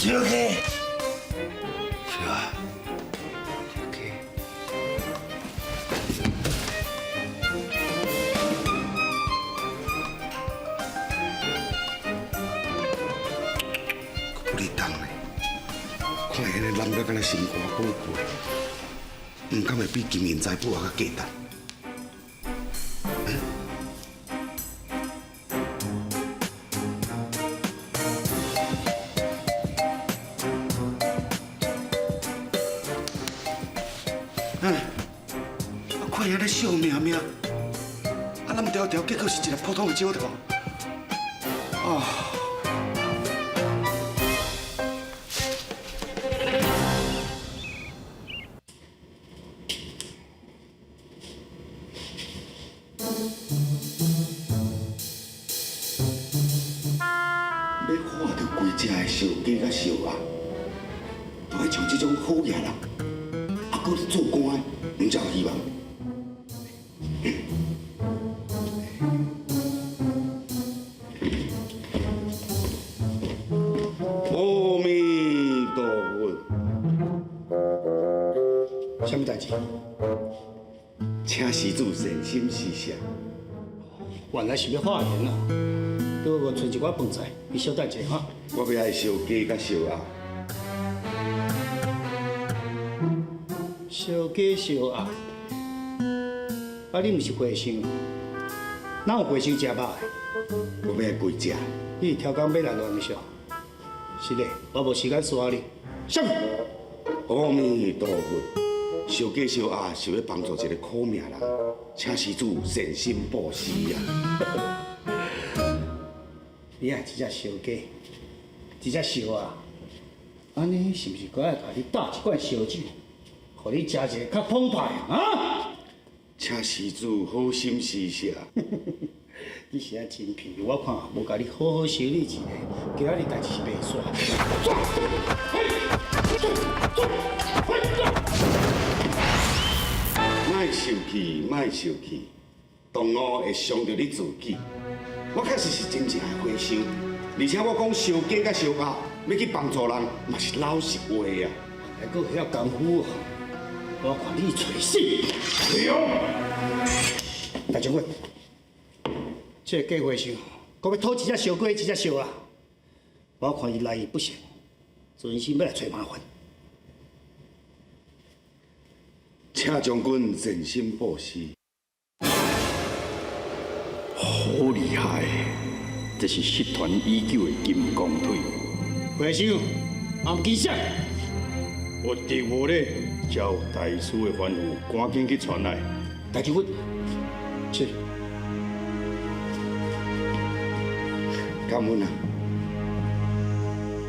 小鸡，小啊，小鸡。不哩重咧，看伊彼个揽甲敢若心肝宝贝，毋敢会比金银财宝还较价值？哎，啊，看伊按呢笑命命，啊，揽条条，结果是一个普通的石头。啊！要看著规只的烧鸡佮烧鸭，都爱像这种好野人，啊，阁做官的，毋才有希望。阿弥陀佛。啥物代志？请施主善心施舍。原来是欲化缘啊！拄好我揣一寡饭菜，你小等一下哈。我欲爱烧鸡佮烧鸭。烧鸡烧鸭，啊！你毋是和尚，哪有和尚食肉的？我欲爱规只。你是超工欲来乱是？是嘞，我无时间煞你。啥物？阿弥陀佛，烧鸡烧鸭是欲帮助一个苦命人，请施主善心布施啊！你爱一只烧鸡，一只烧鸭，按呢是毋是阁爱共你打一罐烧酒，予你食一个较澎湃啊？请施主好心施舍。你是按真皮，我看无共你好好修理一下，今仔日代志是袂煞。莫生气，莫生气，动物会伤著你自己。我确实是真正的和尚，而且我讲烧鸡佮烧鸭，欲去帮助人，嘛是老实话啊。还阁会晓功夫哦，我看你揣死！对哦。大将军，这个假和尚，阁欲讨一只烧鸡，一只烧鸭，我看伊来意不善，存心欲来揣麻烦。请将军善心布施。好厉害！这是失传已久的金刚腿。和尚，暗记啥？我伫无咧，照大师的吩咐，赶紧去传来。大将军，是。感恩啊！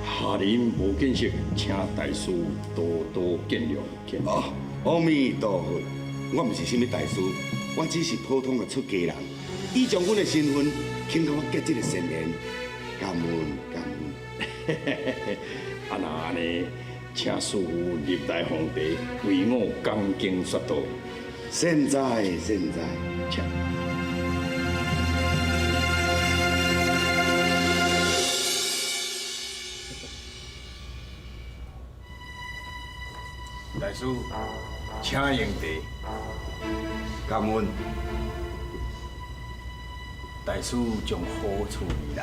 下人无见识，请大师多多见谅。哦，阿弥陀佛，我毋是啥物大师，我只是普通的出家人。以将军的身份，肯予我结这个善缘，感恩感恩。啊，若按呢，请师父入来皇帝为我讲经说道。善哉善哉，请。大师，请用茶。感恩。大师从何处而来？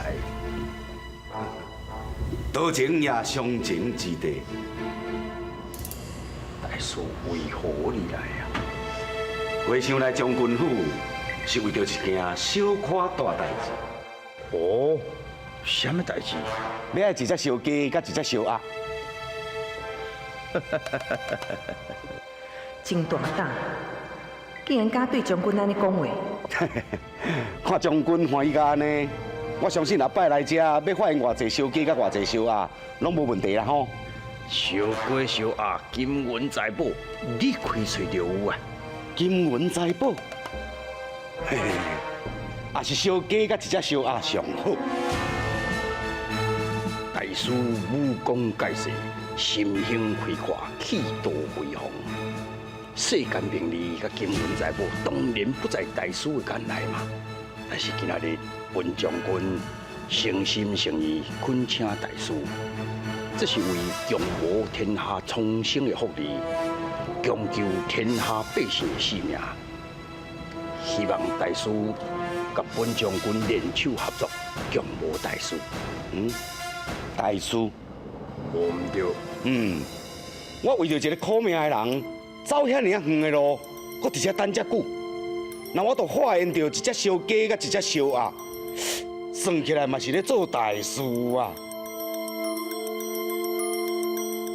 多情也伤情之地。大师为何而来啊？和尚来将军府，是为著一件小可大代志。哦，啥物代志？欲爱一只烧鸡，佮一只烧鸭。真大胆，竟然敢对将军按呢讲话！看将军欢喜甲按呢，我相信后摆来遮欲发现偌济烧鸡佮偌济烧鸭，拢无问题啦吼。烧鸡烧鸭，金银财宝，你开喙就有啊！金银财宝，嘿嘿，也是烧鸡佮一只烧鸭上好。大师武功盖世，心胸开阔，气度非凡。世间名利佮金银财宝，当然不在大师的眼内嘛。但是今仔日文将军诚心诚意恳请大师這是為共謀天下蒼生的福利，共救天下百姓的性命。希望大師佮本將軍聯手合作，共謀大事。嗯，大事無毋對。嗯，我為著一個苦命的人，走遐爾仔遠的路，閣佇遮等遮久，那我就化緣著一隻燒雞佮一隻燒鴨，算起來嘛是咧做大事啊。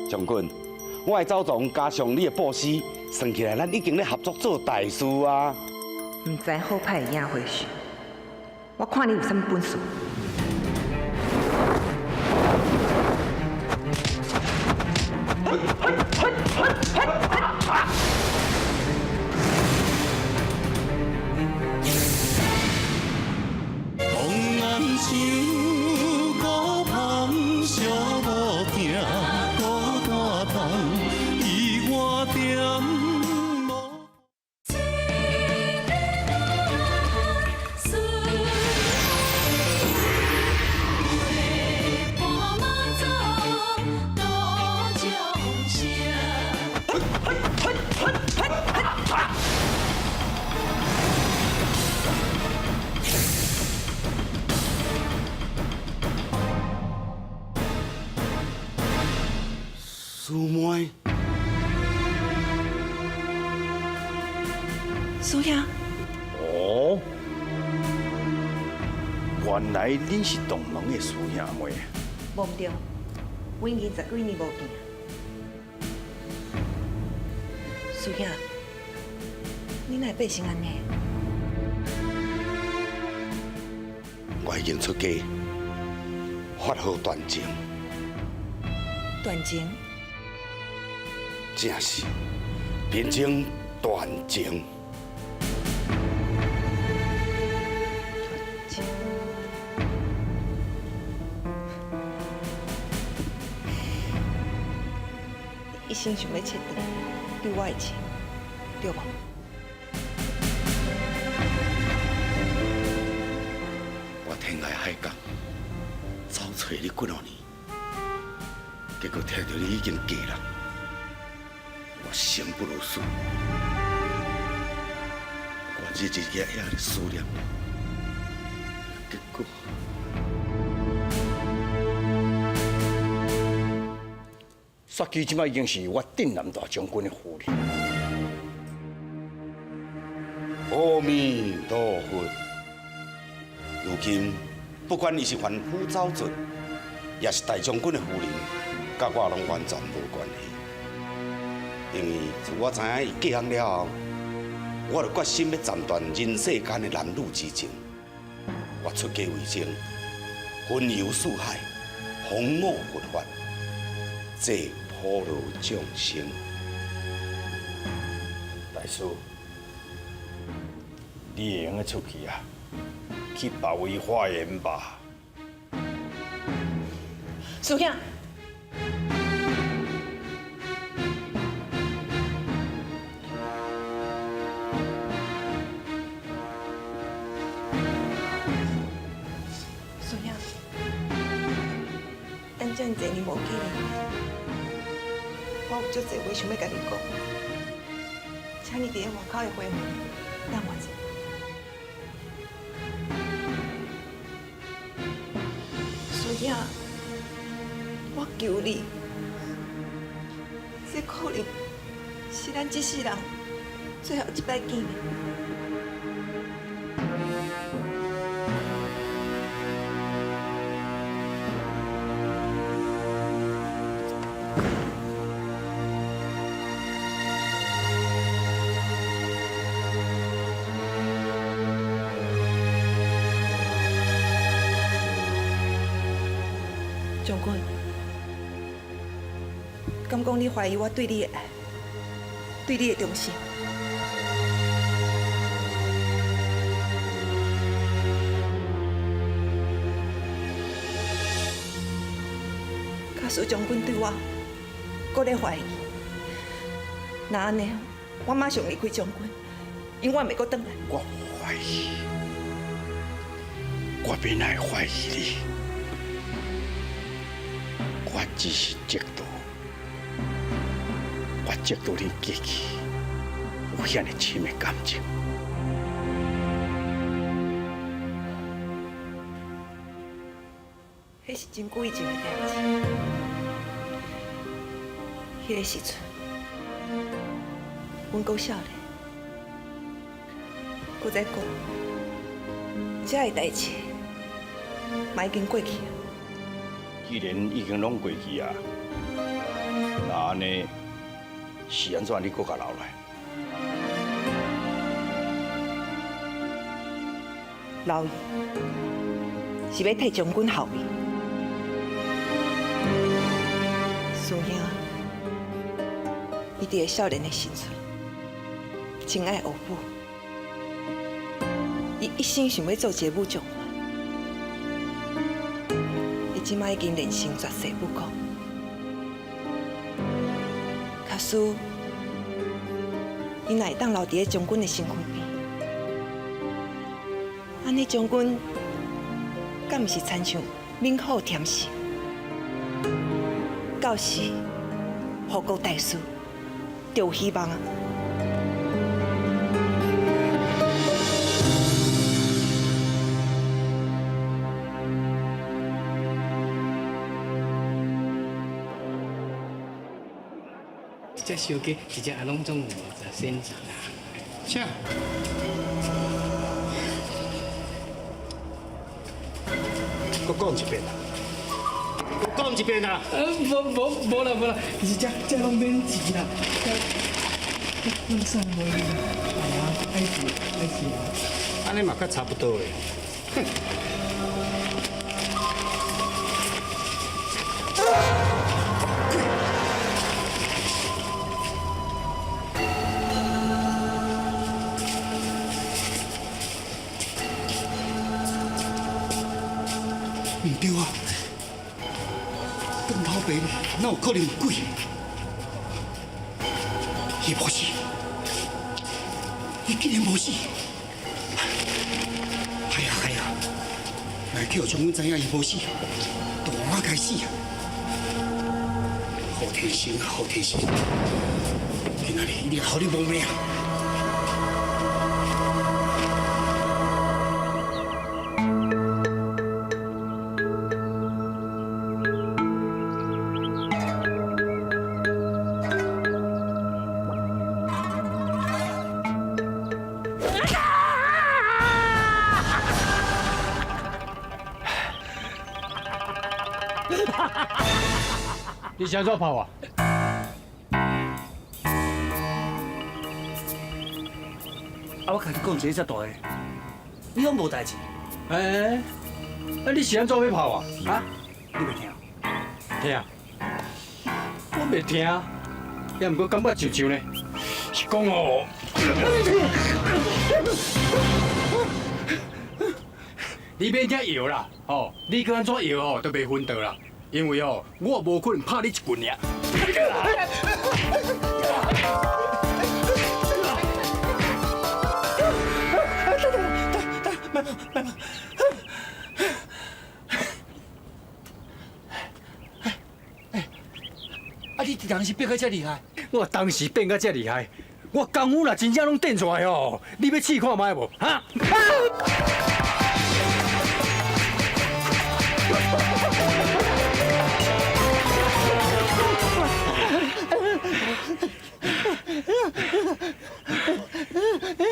將軍，我的走狀加上你的布施，算起來咱已經咧合作做大事啊。毋知好歹的影回事，我看你有啥物本事？红红像孤芳，寂无疼，孤单痛，伊我点无。師妹，師兄，哦，原來恁是同門的師兄妹。無毋對，阮已經十幾年無見。師兄，你哪會變成按呢？我已經出家，發號斷情。斷情？正是，貧僧斷情。一心想欲切斷對我的情，對無？我天涯海角走揣你幾若年，結果聽著你已經嫁人，我生不如死。我日日夜夜咧思念你，結果。雪姬這擺已經是我鎮南大將軍的夫人。阿彌陀佛，如今不管伊是凡夫走卒，也是大將軍的夫人，佮我攏完全無關係。因為自我知影伊嫁人了後，我就決心欲斬斷人世間的男女之情。我出家為僧，雲遊四海，弘揚佛法，濟普羅眾生。大師，你會用得出去啊？去別位化緣吧。師兄，師兄，咱遮爾濟年無見面，我有足濟話想欲共你講，請你佇咧外口的花園等我一下。師兄，我求你，這可能是咱這世人最後一擺見面。將軍，敢講你懷疑我對你的愛，對你的忠心？假使將軍對我閣咧懷疑，若按呢，我馬上離開將軍，永遠袂閣轉來。我無懷疑，我欲哪會懷疑你？我只是嫉妒，我嫉妒你过去有遐尔深的感情。彼是真久以前的代志。彼个时阵，阮阁少年，阁再讲，这个代志嘛已经过去啊。既然已经拢过去啊，那按呢是按怎你阁共留来？留伊是欲替将军效命。师兄，伊伫个少年的时阵，真爱学武，伊一生想欲做一个武状元。伊这摆已经练成绝世武功，假使伊若会当留伫咧将军的身躯边，按呢将军敢毋是亲像猛虎添翼？到时护国大事就有希望啊！一只烧鸡，一只拢总有50选择啦。请。阁讲一遍啦！阁讲一遍啦！无无无啦无啦，其实这这拢免钱啦，这拢送无啦。哎呀，爱是爱是。按呢嘛较差不多的。哼。毋对啊！转头白哪有可能有鬼？伊无死，伊竟然无死！哎呀哎呀！来叫将军知影伊无死，大马该死啊！好天神啊，好天神！今仔日一定予你无命！你是按怎拍我？啊，我共你讲一个遮大个，你拢无代志。哎，啊，你是按怎欲拍我？啊？你袂听？听？我袂听，也毋过感觉像像呢，是讲哦。你免听摇啦，吼！你阁按怎摇吼，都袂昏倒啦。因为哦，我无可能拍你一棍尔。啊！你当时变甲遮厉害？我当时变甲遮厉害，我功夫若真正拢展出来哦，你欲试看觅无？哈？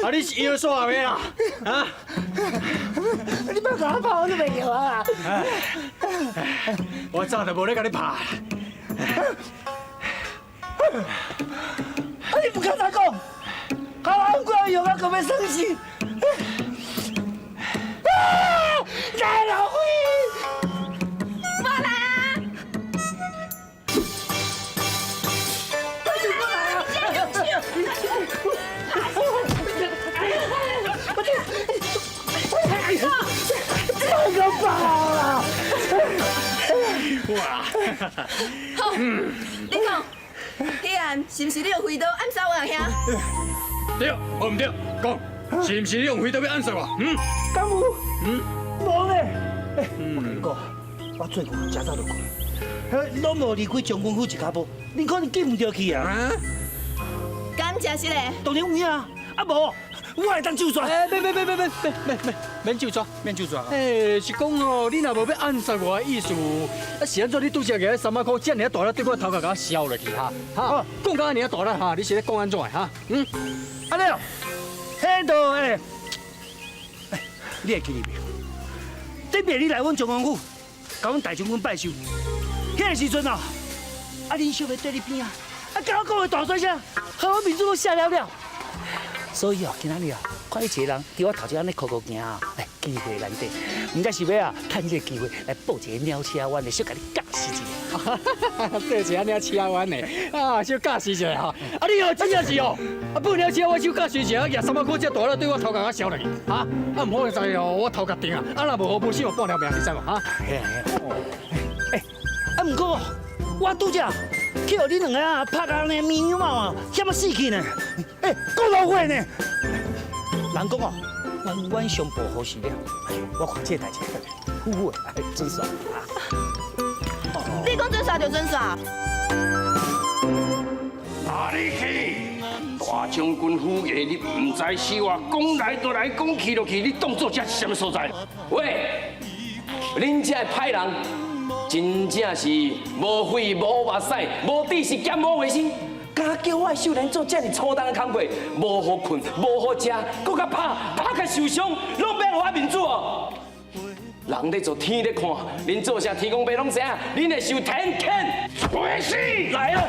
啊！你是摇煞未啦？啊！你莫共我拍，我都袂摇啊！我早就无咧共你拍。啊！你不敢再讲，好，我过摇啊，阁欲生死！啊！来老辉，我来啊！我这，太可怕啦！哇！好，你讲，彼案是毋是你用飞刀暗杀我阿兄？对，毋对？讲，是毋是你用飞刀欲暗杀我？嗯？敢有？嗯？无呢。我共你讲，我最近真早就讲，攏無離開將軍府一跤步，恁可能見毋著去啊？敢真實嘞？當然有影啊！啊無，我會當就煞。哎，免免免免免免免免就煞，免就煞。哎，是講哦，你若無欲暗殺我的意思，啊是按怎你拄才舉三仔箍遮爾啊大力對我頭殼共我削落去哈？哈，講甲按呢啊大力哈，你是咧講按怎的哈？嗯，按呢哦，彼度哎，你會記得袂？頂擺你來阮將軍府，共阮大將軍拜壽，彼個時陣哦，啊恁小妹綴你邊仔，啊共我講話大細聲，予我面子攏嚇了了。所以哦，今仔日哦，看你一個人佇我頭前按呢箍箍行啊，哎，機會難得，毋知是欲啊，趁這個機會來報一個鳥車彎的，小共你教示一下。這是按鳥車彎的，啊，小教示一下吼。啊，你哦，真正是哦，啊，報鳥車彎小教示一下，舉三仔箍遮大力對我頭殼共削落去，哈，啊，毋好在哦，我頭殼定啊，啊，若無好無死我半條命，你知無？哈？嘿啊嘿啊。哎，啊，毋過我拄才去予恁兩个啊拍甲按呢咪咪毛啊，險仔死去呢！哎，講老話呢。人講哦，冤冤相報何時了？我看這个代誌，好好的，準煞。你講準煞就準煞。哪裡去？大將軍府衙，你毋知死活，講來就來，講去就去，你當作這是啥物所在？喂，恁這个歹人，真正是無肺無目屎，無知識兼無衛生，敢叫我的秀蓮做這麼粗重的工課，無予睏，無予食，閣共拍，拍甲受傷，攏欲予我面子哦！人咧做天咧看，恁做啥天公伯攏知影，恁會受天譴。回死來啊！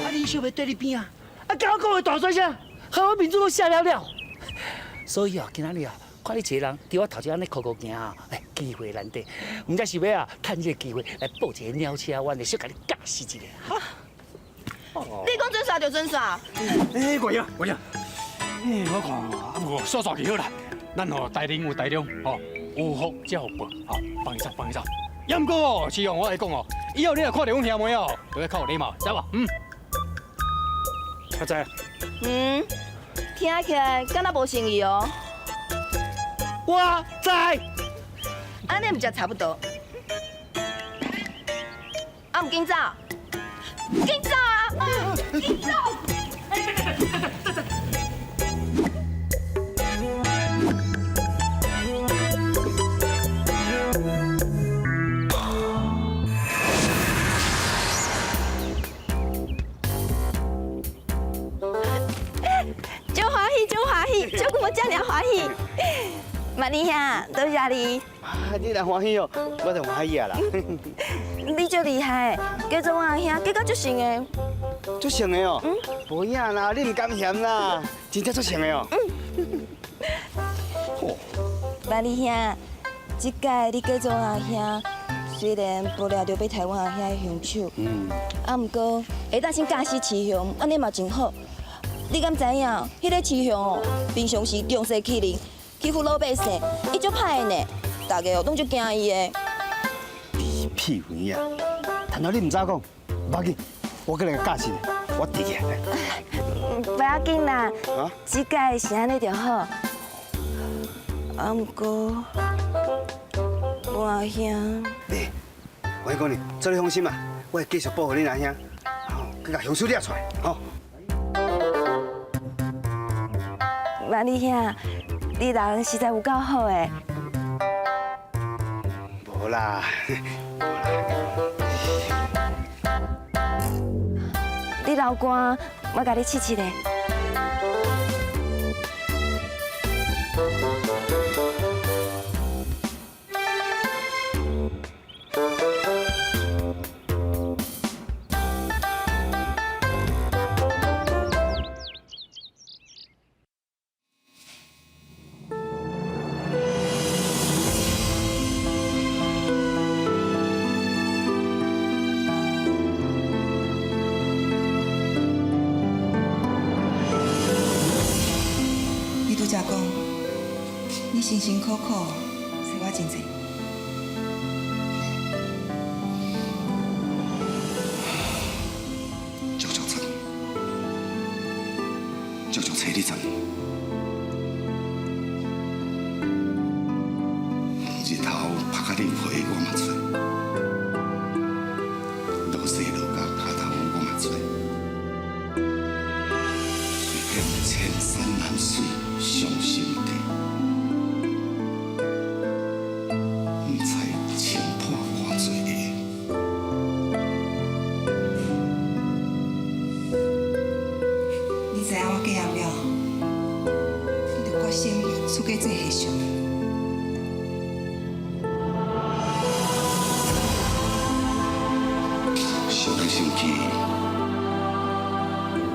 啊，恁小妹綴你邊仔，啊，共我講話大細聲，予我面子攏嚇了了。所以哦，今仔日哦，看你一個人佇我頭前按呢箍箍行啊，哎，機會難得，毋知是欲啊，趁這個機會來報一個鳥車彎的，小共你教示一下。哈。你講準煞就準煞。哎，月英，月英，哎，我看啊，無煞煞去好啦。咱吼大人有大量，吼有福才有報，吼放伊走，放伊走。也毋過哦，師兄，我來講哦，以後你若看著阮兄妹哦，就欲較有禮貌，知無？嗯。阿知。嗯，聽起來敢若無誠意哦。我知。按呢毋才差不多。啊，毋緊走，緊走啊！緊走！足歡喜，足歡喜，足久無遮爾歡喜。萬里兄，多謝你。啊，你若歡喜哦，我就歡喜啊啦。你足厲害，叫做我阿兄，結果足成的。足成的哦。嗯。無影啦，你毋甘嫌啦，真正足成的哦。嗯。萬里兄，這擺你叫做我阿兄，雖然無掠著欲刣阮阿兄的兇手，啊，毋過會當先教死雌雄，按呢嘛真好。你敢知影？彼个雌雄哦，平常時仗勢欺人，欺負老百姓，伊足歹的呢。大家哦，攏足驚伊的。屁話啊！談到你毋知講，無要緊，我閣來共教示，我提起來。不要緊啦，這擺是按呢就好。啊，毋過我阿兄。欸，我講你，做你放心啦，我會繼續保護恁阿兄，去共兇手掠出來，吼。萬里兄，你人實在有夠好的。無啦，你流汗，我共你拭拭咧。你拄才講，你辛辛苦苦找我真濟，足足10年，足足找你10年。日头曝甲你皮，我嘛找；落雪落甲跤头，我嘛找。虽然千山万水伤心地，毋知情破偌济个。你知影我嫁人了，你就决心出家做和尚。想来想去，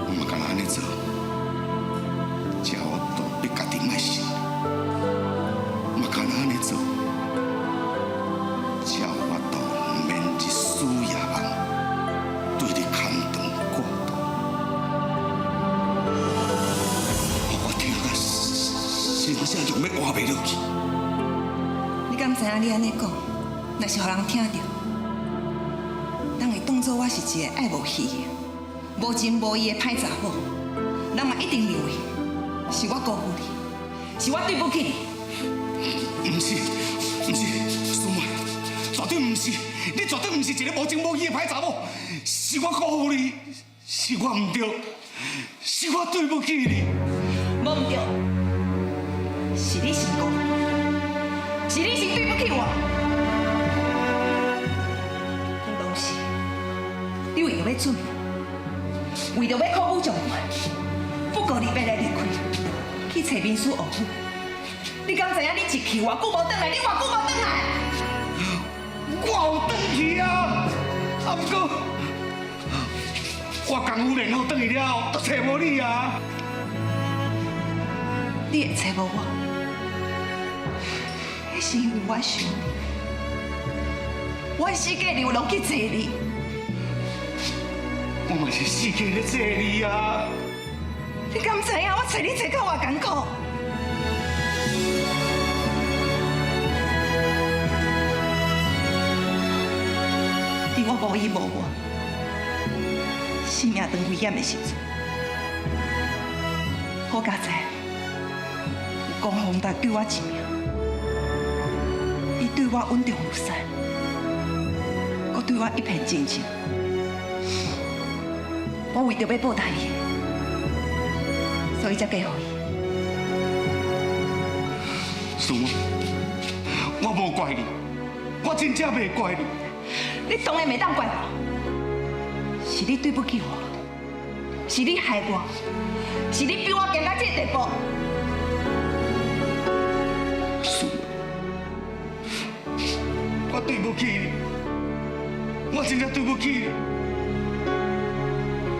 我嘛敢若按呢做，才有法度逼家己莫想；嘛敢若按呢做，才有法度毋免日思夜梦，对你牵肠挂肚。予我疼甲真正就欲活袂落去。你敢知影你按呢讲，若是予人听著，人会当做我是一个爱无戏、无情无义的歹查某，人嘛一定认为是我辜负你，是我对不起你。毋是，毋是，苏妹，绝对毋是，你绝对毋是一个无情无义的歹查某，是我辜负你，是我毋对，是我对不起你。无毋对，是你先辜负，是你先对不起我。当时你为著欲准，为著欲考武状元，不顾离别来离开，去揣民师王府。你敢知影？你一去偌久无转来？你偌久无转来？我有转去啊，啊毋过我功夫练好转去了后，都揣无你啊。你会揣无我，彼是因为我想你，我四界流浪去找你。我嘛是四界咧找你啊！你敢知影我揣你揣到偌艰苦？伫我无依无靠、性命当危险的时阵，好佳哉，有江宏达救我一命，伊对我恩重如山，阁对我一片真情。我为著欲报答伊，所以才嫁予伊。苏妹，我无怪你，我真正袂怪你。你当然袂当怪我，是你对不起我，是你害我，是你逼我行到这个地步。苏妹，我对不起你，我真正对不起你。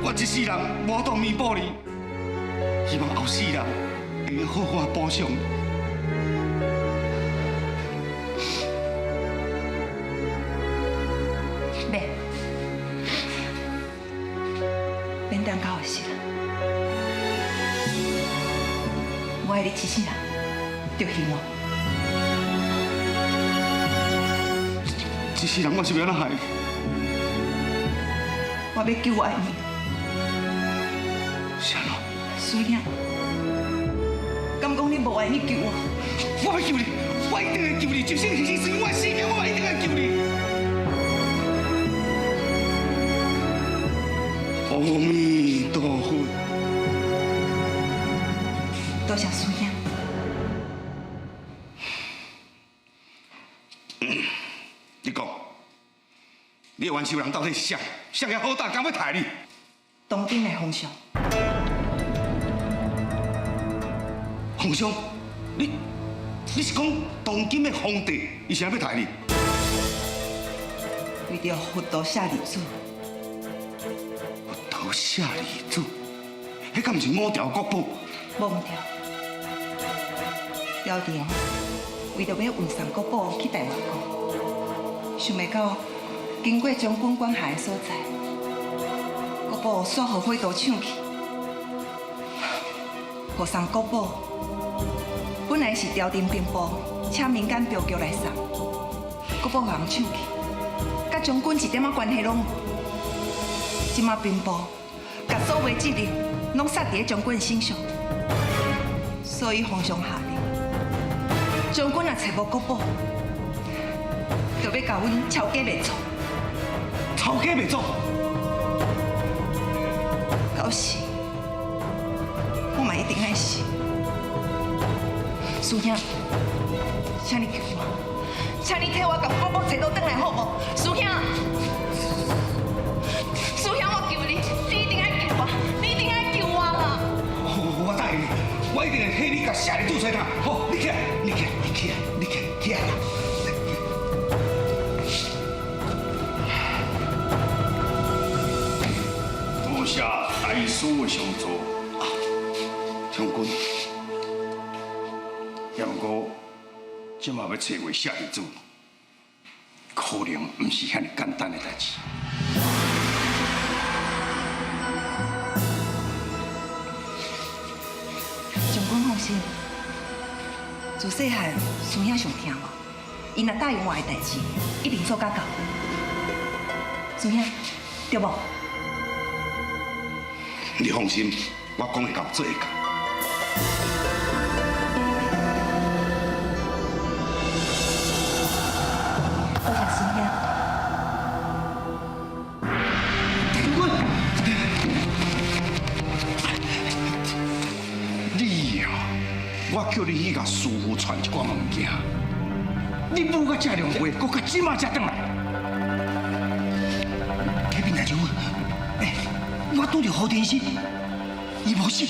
我这世人无法度弥补你，希望后世人会好好补偿。免，免等到后世啦。我爱你一世人，就希望。这世人我是欲按怎害你？我欲救我的命。啥咯？苏囝，敢讲你无愿意救我？我欲救你，我一定会救你，就算是我的性命，我嘛一定会救你。阿弥陀佛。多谢苏兄。你讲，你的冤仇人到底是谁？谁个好胆敢欲刣你？东京的皇上。皇上，你是讲当今的皇帝，伊是按欲刣你？为著佛陀舍利子。佛陀舍利子，彼敢毋是五条国宝？无毋对，朝廷为著欲运送国宝去台湾国，想袂到经过将军管辖的所在，国宝煞予火盗抢去，护送国宝本来是朝廷兵部请民间镖局来送，国宝予人抢去，佮将军一点仔关系拢无。这马兵部共所有的责任拢撒伫咧将军身上，所以皇上下令，将军若揣无国宝，就欲共阮抄家灭族。抄家灭族？到时我嘛一定爱死。师兄，请你救我，请你替我共国宝揣倒转来好无？师兄，师兄，我求你，你一定爱救我，你一定爱救我啦！我答应你，我一定会替你共舍利子揣转。好，你起来，你起来，你起来，你起来，起来啦！多谢大师的相助啊，将军。也毋过，这马欲揣回舍利子，可能毋是遐尔简单的代志。将军放心，自细汉师兄上疼我，伊若答应我的代志，一定做甲到。师兄，对无？你放心，我讲会到，做会到。多谢师兄。大将军，你哦，我叫你去共师父传一寡物件，你舞到这两回，阁到这马才转来。启禀大将军，哎，我拄著胡天师，伊无死，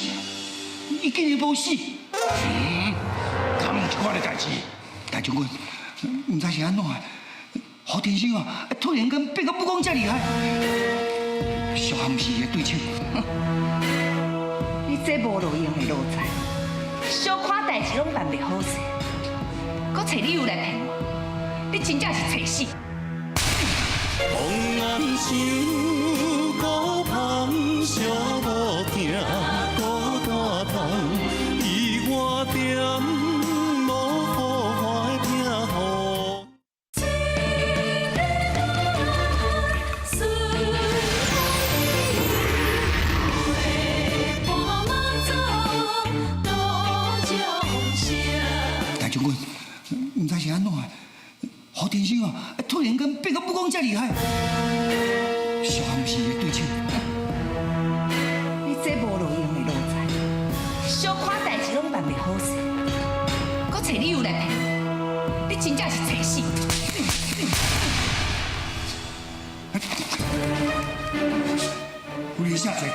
伊竟然无死。嗯，敢有这款的代志？大将军，毋知是按怎的，胡天师啊，突然间变甲武功遮厉害，小可毋是伊的对手。你这无路用的奴才，小可代志拢办袂好势，阁揣理由来骗我，你真正是揣死！风暗想孤芳寂无疼，孤单痛，伊我点无好看的疼予。大将军，毋知是按怎的，胡天师啊，突然间变甲武功遮厉害，小可毋是伊的对手。你这无路用的奴才，小可代志拢办袂好势，阁揣理由来骗我，你真正是揣死！夫人下罪，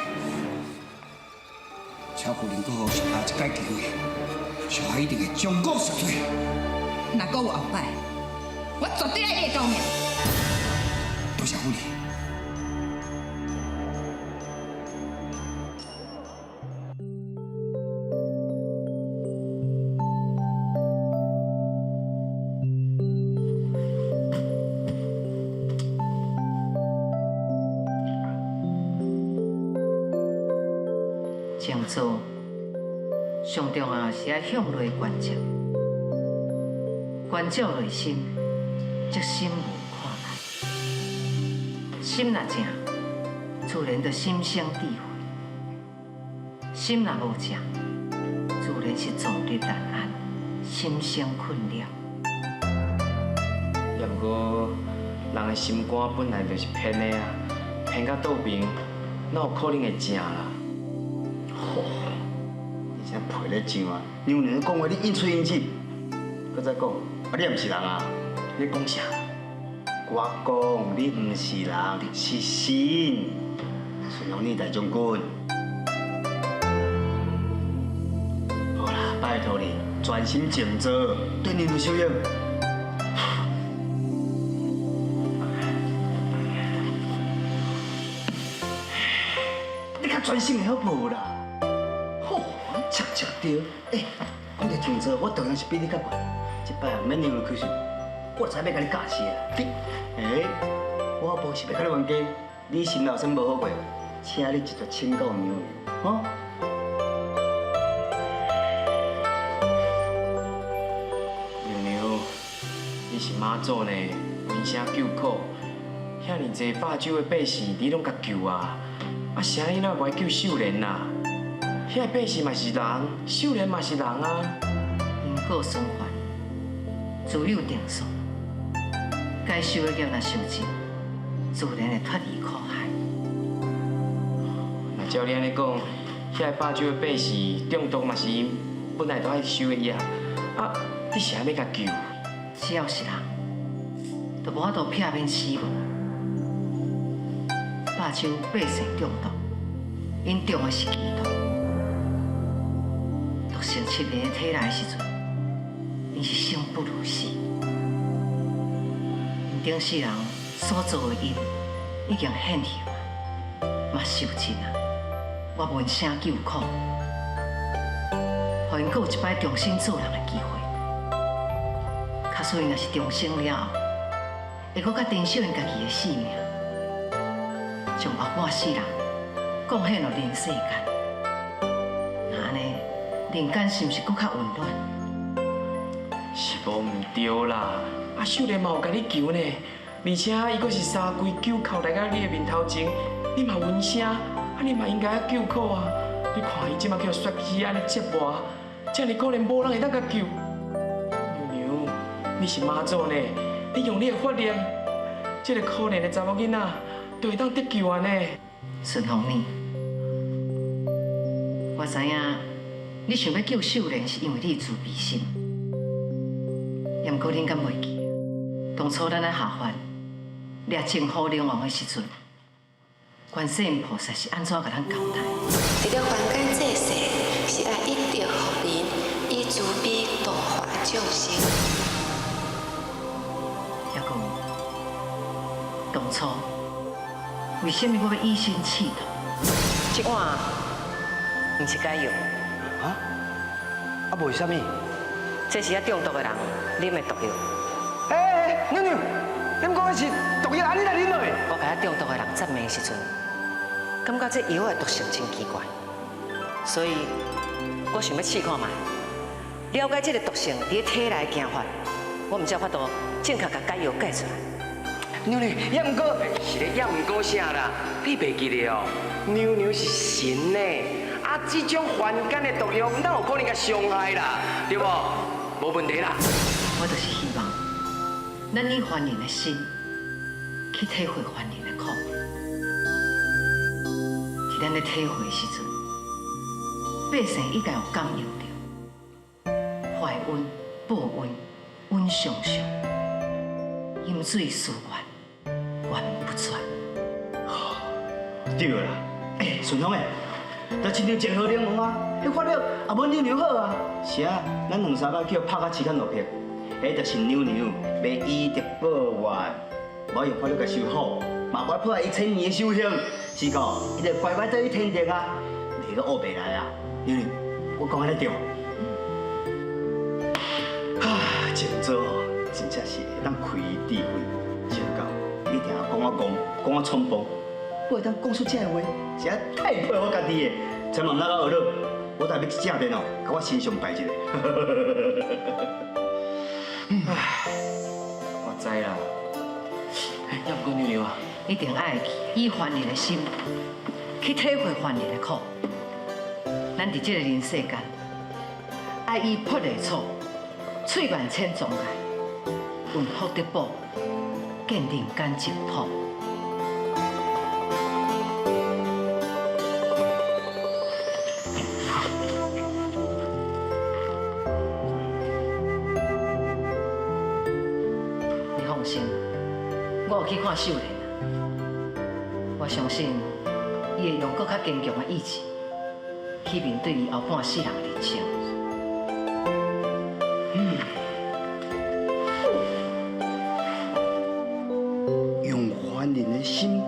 请夫人阁予属下一摆机会，属下一定会将功赎罪。若阁有后摆，我绝对爱你的狗命！多谢夫人。静坐上重要是爱向内观照，观照内心，则心无挂碍。心若正，自然就心生智慧；心若无正，自然是坐立难安，心生困扰。也毋过，人的心肝本来就是偏的啊，偏到倒边，哪有可能会正啦？吼，你这皮咧上啊！娘娘讲话你应喙应舌，阁再讲，啊你也毋是人啊！你讲啥？我讲你毋是人，是神。顺从你大将军。好啦，拜托你专心静坐，对你有修养。你较专心会好无啦？吼，切切对。欸，讲到静坐，我当然是比你较悬。这摆毋免让你开心，我知欲共你教死啊！你，欸，我无是欲共你冤家，你心内先无好过，请你一直请教娘娘，吼。娘娘，你是妈祖呢，闻声救苦，遐尔济霸州的百姓，你拢共救啊！啊，啥你哪会无爱救秀莲啦？遐个百姓嘛是人，秀莲嘛是人啊。因果循环，自有定数。该受的业若受尽，自然会脫離苦海。若照你按呢講，遐個百州的百姓中毒嘛是𪜶本來就愛受的業。啊，你是按欲共救？只要是人，就無法度避免死亡。百州百姓中毒，𪜶中的是奇毒。毒性侵入體內的時陣，𪜶是生不如死。𪜶頂世人所做的因已經現形啊，嘛受盡啊。我聞聲救苦，予𪜶閣有一擺重新做人的機會。假使𪜶若是重生了後，會閣較珍惜𪜶家己的性命，將後半世人貢獻予人世間。那按呢，人間是毋是閣較溫暖？是無毋對啦，啊秀蓮嘛有共你求呢，而且伊閣是三跪九叩來到你的面頭前，你嘛聞聲，啊你嘛應該愛救苦啊！你看伊這馬叫殺氣按呢折磨，這爾可憐無人會當共救。娘娘，你是媽祖呢，你用你的法力，這個可憐的查某囡仔就會當得救啊呢。順風你，我知影你想欲救秀蓮是因為你的慈悲心，也毋過恁敢袂記，當初咱咧下凡掠征虎龍王的時陣，觀世音菩薩是按怎共咱交代？佇咧凡間濟世，是愛以德報人，以慈悲度化眾生。抑閣有，當初為啥物我欲以身試毒？這碗毋是解藥。啊？啊，無是啥物？這是遐中毒的人啉的毒藥。欸，娘娘，你毋講彼是毒藥，按呢來啉落？我共遐中毒的人責罵的時陣，感覺這藥的毒性真奇怪，所以我想欲試看覓，了解這個毒性佇咧體內的行法，我毋才有法度正確共解藥解出來。娘娘，也毋過是咧，也毋過啥啦？你袂記得哦？娘娘是神呢，啊，這種凡間的毒藥，哪有可能共傷害啦？對無？無問題啦。我就是希望，咱以凡人的心去體會凡人的苦。佇咱咧體會的時陣，百姓應該有感應著，懷恩報恩，恩常常，飲水思源，源不絕。對啦，欸，順風欸，就親像前河龍王啊，彼法力也無娘娘好啊。是啊，咱兩三擺去予拍甲凄慘落魄，彼就是娘娘欲以德報怨，無用法力共修好，嘛無破壞伊千年的修行，是講伊就乖乖轉去天庭啊，袂閣烏白來啊。娘娘，我講按呢對無？啊，靜坐真正是會當開智慧，就講你定講我戇，講我衝動，我會當講出這个話，實在太佩服我家己的。千萬莫甲學了，我特欲去正殿哦，共我神像拜一下。唉，我知啦。抑毋過娘娘啊，一定愛以凡人的心去體會凡人的苦。咱佇這個人世間，愛以菩提草，翠萬千莊嚴，聞福得寶，見人間淨土。你放心，我有去看秀蓮啊，我相信伊會用閣較堅強的意志去面對伊後半世人的人生。用凡人的心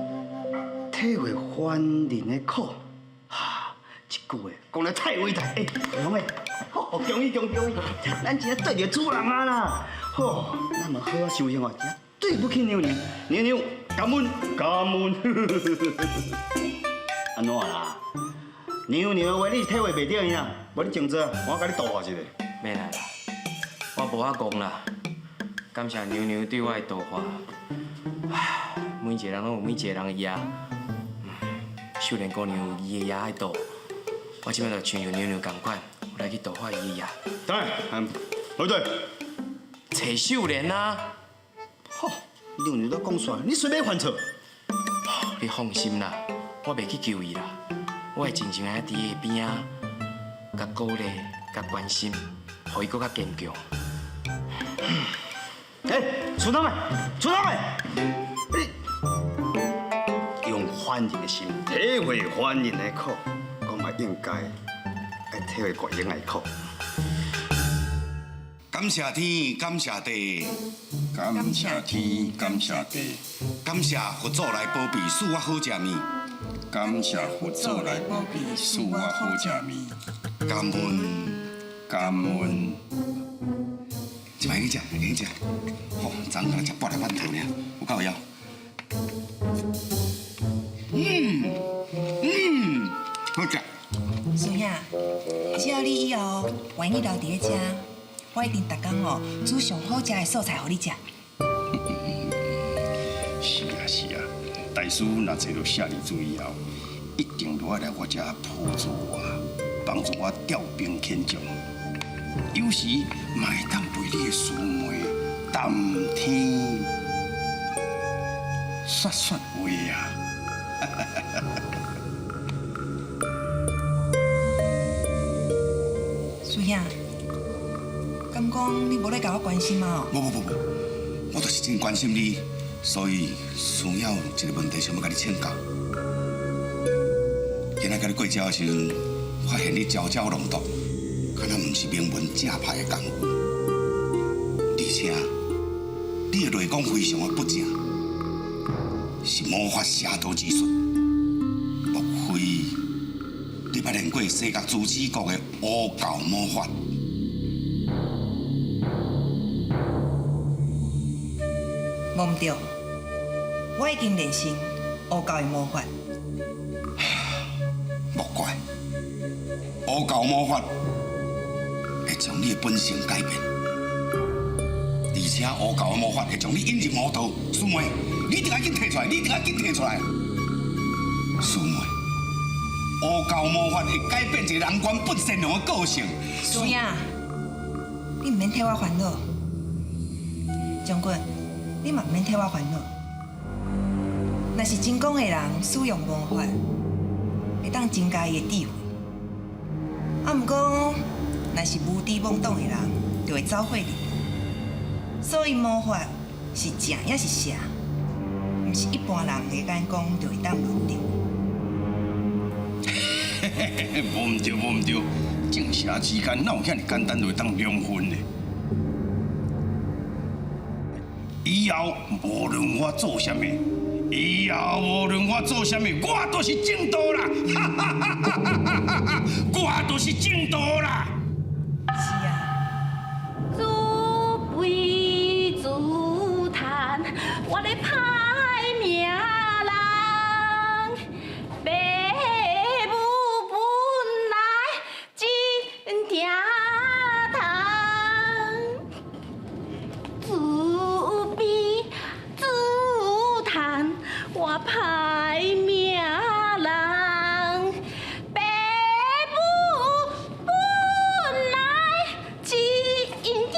體會凡人的苦，哈，這句話講得太偉大！欸，楊妹，好，恭喜恭喜恭喜！咱真正對著主人啊啦！好，咱嘛好好修行哦，真對不起娘娘，娘娘感恩感恩。按怎啦？娘娘的話你是體會袂著伊啦，無你靜坐，我共你度化一下。免啦，我無法講啦。感謝娘娘對我的度化。每一個人攏有每一個人的業，秀蓮姑娘有伊的業愛度，我這擺就像娘娘仝款，我來去度化伊的業。對，老對，找秀蓮啊！吼，娘娘都講出來，你隨便犯錯。你放心啦，我袂去求伊啦，我會靜靜仔佇伊邊仔，共鼓勵、共關心，予伊閣較堅強。哎，處長啊，處長啊，你用凡人的心體會凡人的苦，我嘛應該愛體會國英的苦。感謝天，感謝地，感謝天，感謝地，感謝佛祖來保庇，賜我好食麵。感謝佛祖來保庇，賜我好食麵。感恩，感恩。這擺去食，去食。吼，昨昏才食半粒饅頭爾，有夠枵。嗯，好食。師兄，只要你以後願意留佇咧遮，我一定逐工吼煮上好食的素菜予你食。是啊是啊，大師若找著舍利子以後，一定都愛來我遮輔助我，幫助我調兵遣將。有時嘛會當陪你的師妹談天說說話啊。師兄，敢講你無咧共我關心啊？無無無無，我就是真關心你，所以師兄有一個問題想欲共你請教。今仔共你過招的時陣，發現你招招攏毒，敢若毋是名門正派的功夫，而且你的內功非常的不正，是魔法邪道之術。莫非你捌練過西角朱紫國的烏教魔法？無毋對，我已經練成烏教的魔法。莫怪，烏教魔法會將你的本性改變，而且烏教的魔法會將你引入魔道。師妹，你一定愛緊提出來，你一定愛緊提出來。師妹，烏教魔法會改變一個人原本善良的個性。師兄，你毋免替我煩惱，將軍，你嘛毋免替我煩惱。若是真講的人使用魔法，會當增加伊的智慧。啊，毋過若是無知懵懂的人，就會走火入魔。所以魔法是正抑是邪，毋是一般人的眼光就會當論斷。無毋對，無毋對，正邪之間哪有遐爾簡單就會當兩分的？以後無論我做啥物，以後無論我做啥物，我都是正道啦！哈哈哈哈哈！我都是正道啦！是啊。自卑自嘆，我咧歹命人，爸母本來真疼痛，自卑自嘆，我歹命人，爸母本來真疼痛。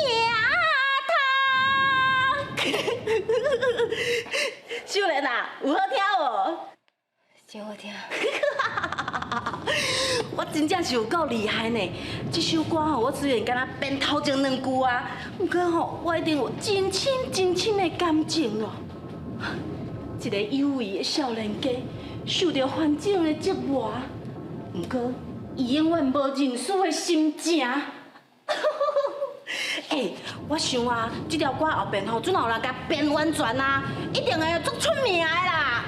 秀蓮啊，有好聽無？真好聽。我真正是有夠厲害呢！這首歌吼，我雖然敢若編頭前兩句啊，毋過吼，我一定有真深真深的感情哦。一個憂鬱的少年家，受著環境的折磨，毋過伊永遠無認輸的心情。欸，我想啊，這條歌後邊吼，準有人共編完全啊，一定會足出名的啦。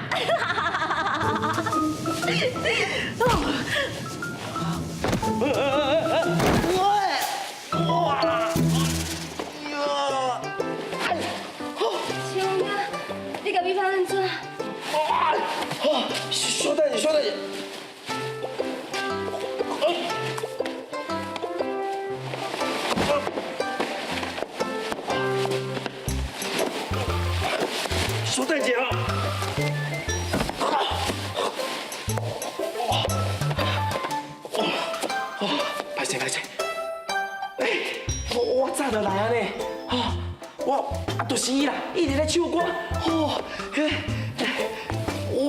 哇！小兄，你共米拍按怎？哇！小等下，小等下。小等下啊！就是伊啦，伊伫咧唱歌，哦，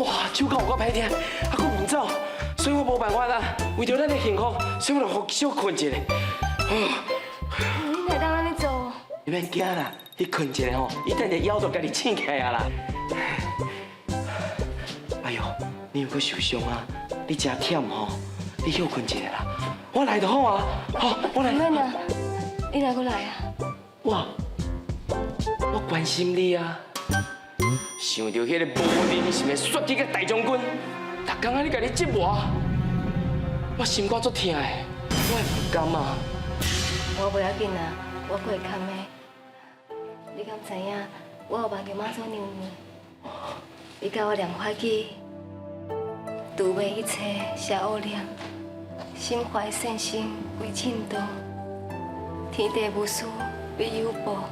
哇，唱歌有够歹听，啊，阁唔走，所以我无办法啦，为著咱的幸福，所以我就小睏一下。你哪会当按呢做？你免惊啦，你睏一下吼，伊等下腰就家己醒起来啊啦。哎呦，你又阁受伤啊？你真忝吼，你歇睏一下啦，我来就好啊。好，我来。免啊，你哪阁来啊？我关心你啊。想到彼个无人性的雪姬佮大将军，逐工按呢共你折磨，我心肝足疼的，我会毋甘啊。我袂要紧啊，我阁会堪的。你敢知影？我有梦著妈祖娘娘，伊教我念法语，除灭一切邪恶念，心怀善心为正道，天地无私必有报，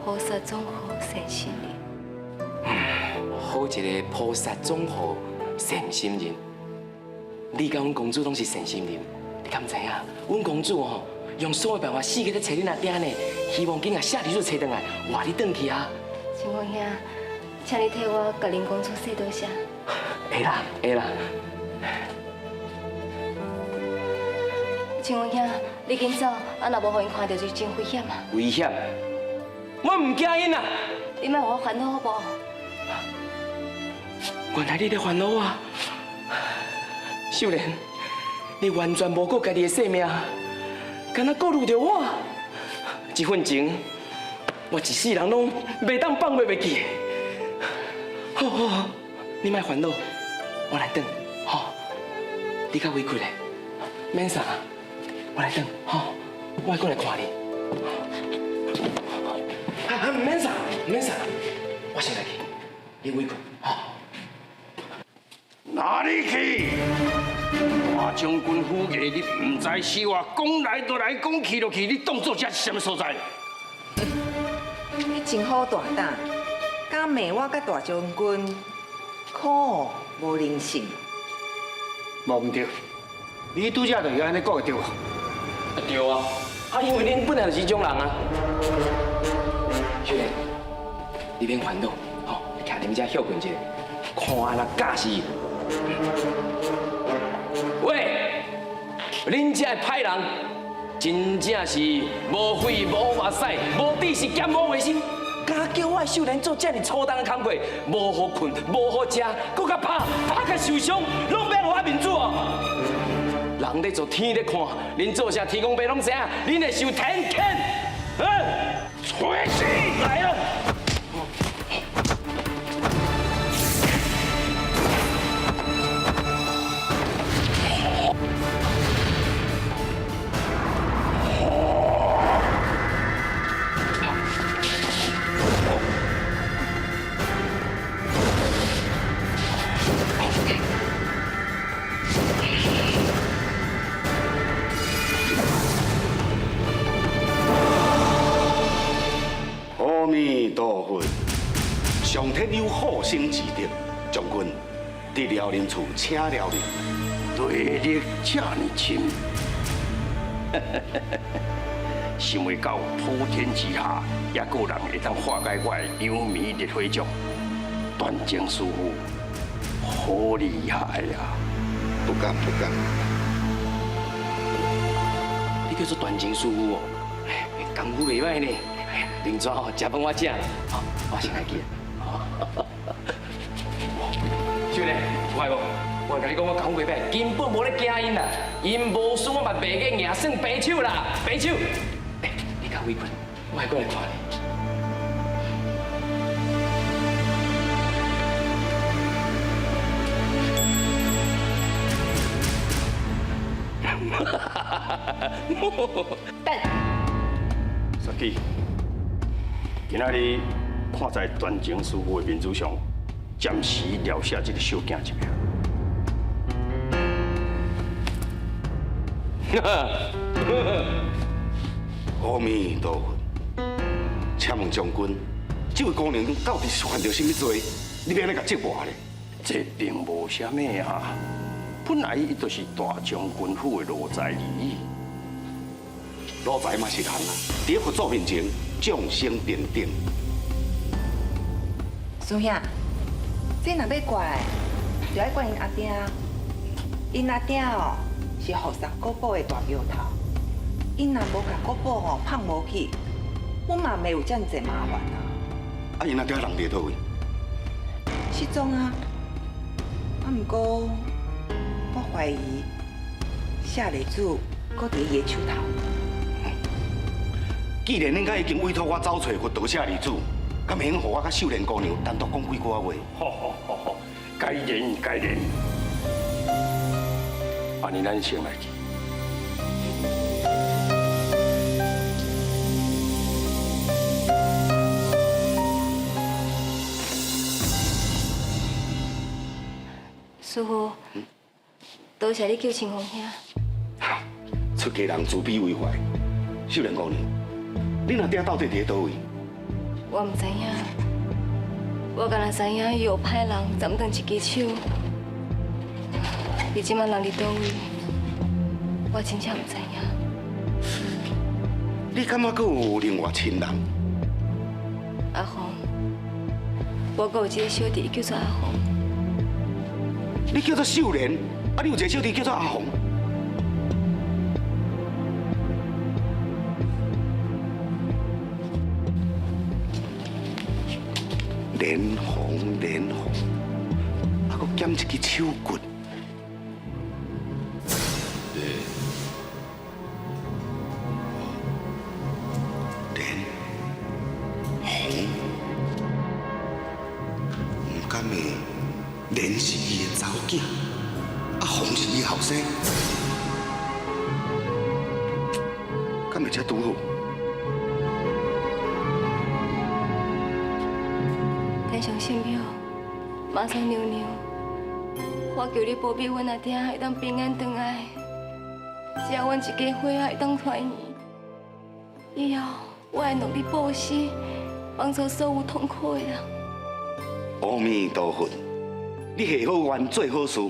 菩萨总护善心人。好一个菩萨总护善心人，你佮阮公主拢是善心人，你敢知影？阮公主吼用所有办法四界咧揣恁阿爹呢，希望紧共舍利子揣转来，活你转去啊！晴空兄，请你替我共林公主说多谢。会啦，会啦。晴空兄，你紧走，啊若无予𪜶看著就真危险啊！危险？我毋惊𪜶啊！你莫予我烦恼好无？原来你咧烦恼我，秀莲，你完全无顾家己的性命，敢若顾虑著我。这份情，我一世人拢袂当放袂袂记。好好好，你莫烦恼，我来转，吼，你较委屈咧，免啥，我来转，吼，我会过来看你。啊，免啥，免啥，我先来去，你委屈，吼。哪里去？大将军府衙，你毋知死活，讲来就来，讲去就去，你当作这是啥物所在？你真好大胆，敢骂我佮大将军可恶无人性。无毋对，你拄才就是按呢讲的对无？对啊，啊因为恁本来就是这种人啊。秀莲，你免烦恼，吼，徛伫遮歇睏一下，看按怎教死伊。喂，恁这个歹人，真正是无血无目屎，无知识兼无卫生，敢叫我的秀莲做这尔粗重的工课，无予睏，无予食，阁共拍，拍甲受伤，拢欲予我面子哦。人咧做，天咧看，恁做啥天公伯拢知影，恁会受天谴。嗯，吹死来了。阿弥陀佛，上天有好生之德，将军伫辽宁处请了你，内力这尔深，想袂到普天之下，犹阁有人会当化解我的幽冥烈火掌。断情师父，好厉害啊！不敢不敢。你叫做断情师父哦，功夫袂歹呢。灵纸吼，食饭我食，好，我先来去。秀莲，有看无？我共你讲，我功夫袂歹，根本无咧惊𪜶啦。𪜶无输，我嘛袂过赢，算白手啦，白手。欸，你较委屈，我会过来看你。等。雪姬，今仔日看在断情师父的面子上，暂时留下这个小囝一命。阿弥陀佛，请问将军，这位姑娘到底是犯著什么罪？你欲按呢共折磨咧？这并无啥物啊，本来伊就是大将军府的奴才而已。奴才嘛是人啊，伫佛祖面前众生平等，孙兄，这若欲怪，就爱怪𪜶阿爹。𪜶阿爹哦，是护送国宝的大标头，𪜶若无共国宝吼放无去，阮嘛袂有遮尔济麻烦啊。啊，𪜶阿爹人伫佗位？失踪啊！啊，毋过我怀疑舍利子阁伫伊的手头。既然恁家已经委托我走揣佛陀舍利子，敢会用予我佮秀莲姑娘单独讲几句仔话？好好好好，该练该练。按呢，咱先来去。师父，多谢你救清风兄。出家人慈悲为怀，秀莲姑娘，恁阿爹到底伫佗位？我毋知影，我敢若知影伊有派人斩断一支手。伊这摆人伫佗位？我真正毋知影。你感觉阁有另外亲人？阿红，我阁有一个小弟叫做阿红。你叫做秀莲，啊，你有一个小弟叫做阿红。莲红，莲红，啊，阁减一支手骨。莲红，毋敢会莲是伊的查某囝，阿红是伊后生，敢会遮拄好？天上圣母，妈祖娘娘，我求你保庇阮阿爹会当平安转来，只要阮一家伙仔会当团圆，以后我会努力布施，帮助所有痛苦的人。阿弥陀佛，你下好愿做好事，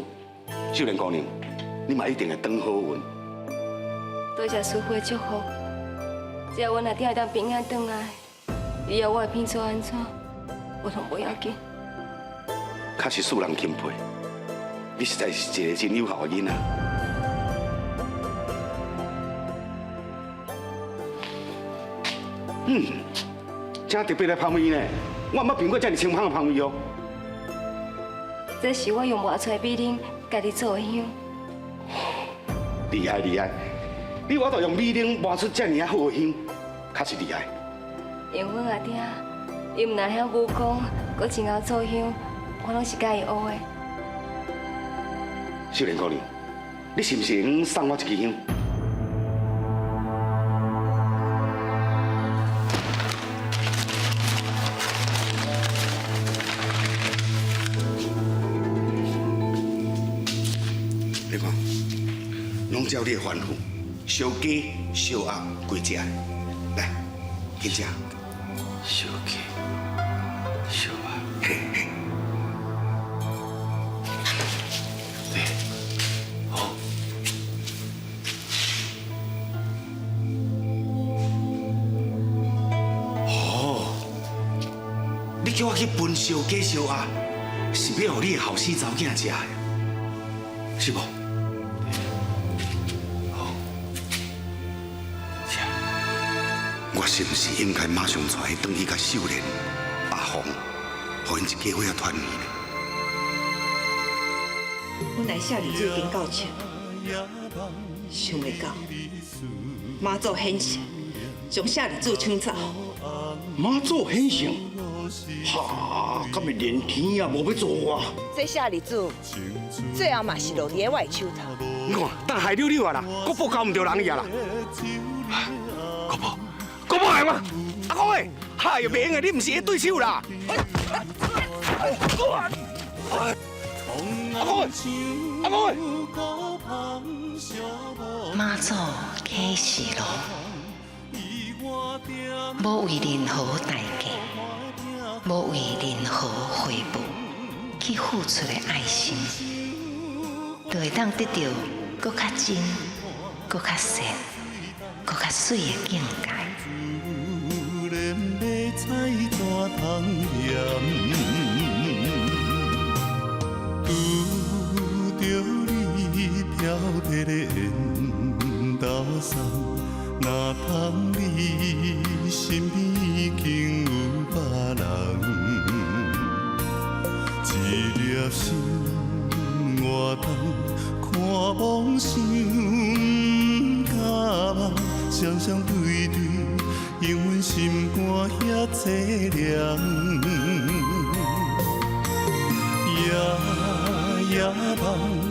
秀莲姑娘，你嘛一定会转好运。多谢师父的祝福，只要阮阿爹会当平安转来，以后我会变做按怎，我拢无要紧。确实使人钦佩，你实在是一个真有效的囡仔。嗯，这特别的香味呢，我毋捌闻过这么清香的香味哦。这是我用磨出的米奶家己做的香。厉害厉害，你有法度用米奶磨出这尔啊好的香，确实厉害。因为阮阿爹，伊毋但晓武功，阁真𠢕做香，我拢是佮伊学的。秀莲姑娘，你是毋是会用送我一支香？你看，拢照你的吩咐，烧鸡、烧鸭、规只，来，紧食。烧鸡、烧鸭，嘿嘿。对，好。哦，你叫我去分烧鸡、烧鸭，是欲予你的后生查某囝食的，是无？好，我是毋是应该马上带伊转去佮秀莲、阿红，予𪜶一家伙仔团圆呢？本来舍利子已经到手，想袂到妈祖显圣，将舍利子抢走。妈祖显圣，哈，敢会连天也无欲做啊？这舍利子最后嘛是落伫我的手头。你看，等害溜溜啊啦，国宝交毋著人去啊啦。国宝，国宝来吗？阿公欸，嗨，袂用的，你毋是伊对手啦。阿公欸，阿公欸。妈祖启示录，无为任何代价，无为任何回报，去付出的爱心，就会当得到阁较真、阁较善、阁较媠的境界。自然要采大汤盐。拄著你飘飘的缘投送，哪通你身边已经有別人？一粒心偌重，看夢想不敢夢，雙雙對對，永阮心肝遐凄涼。夜夜夢。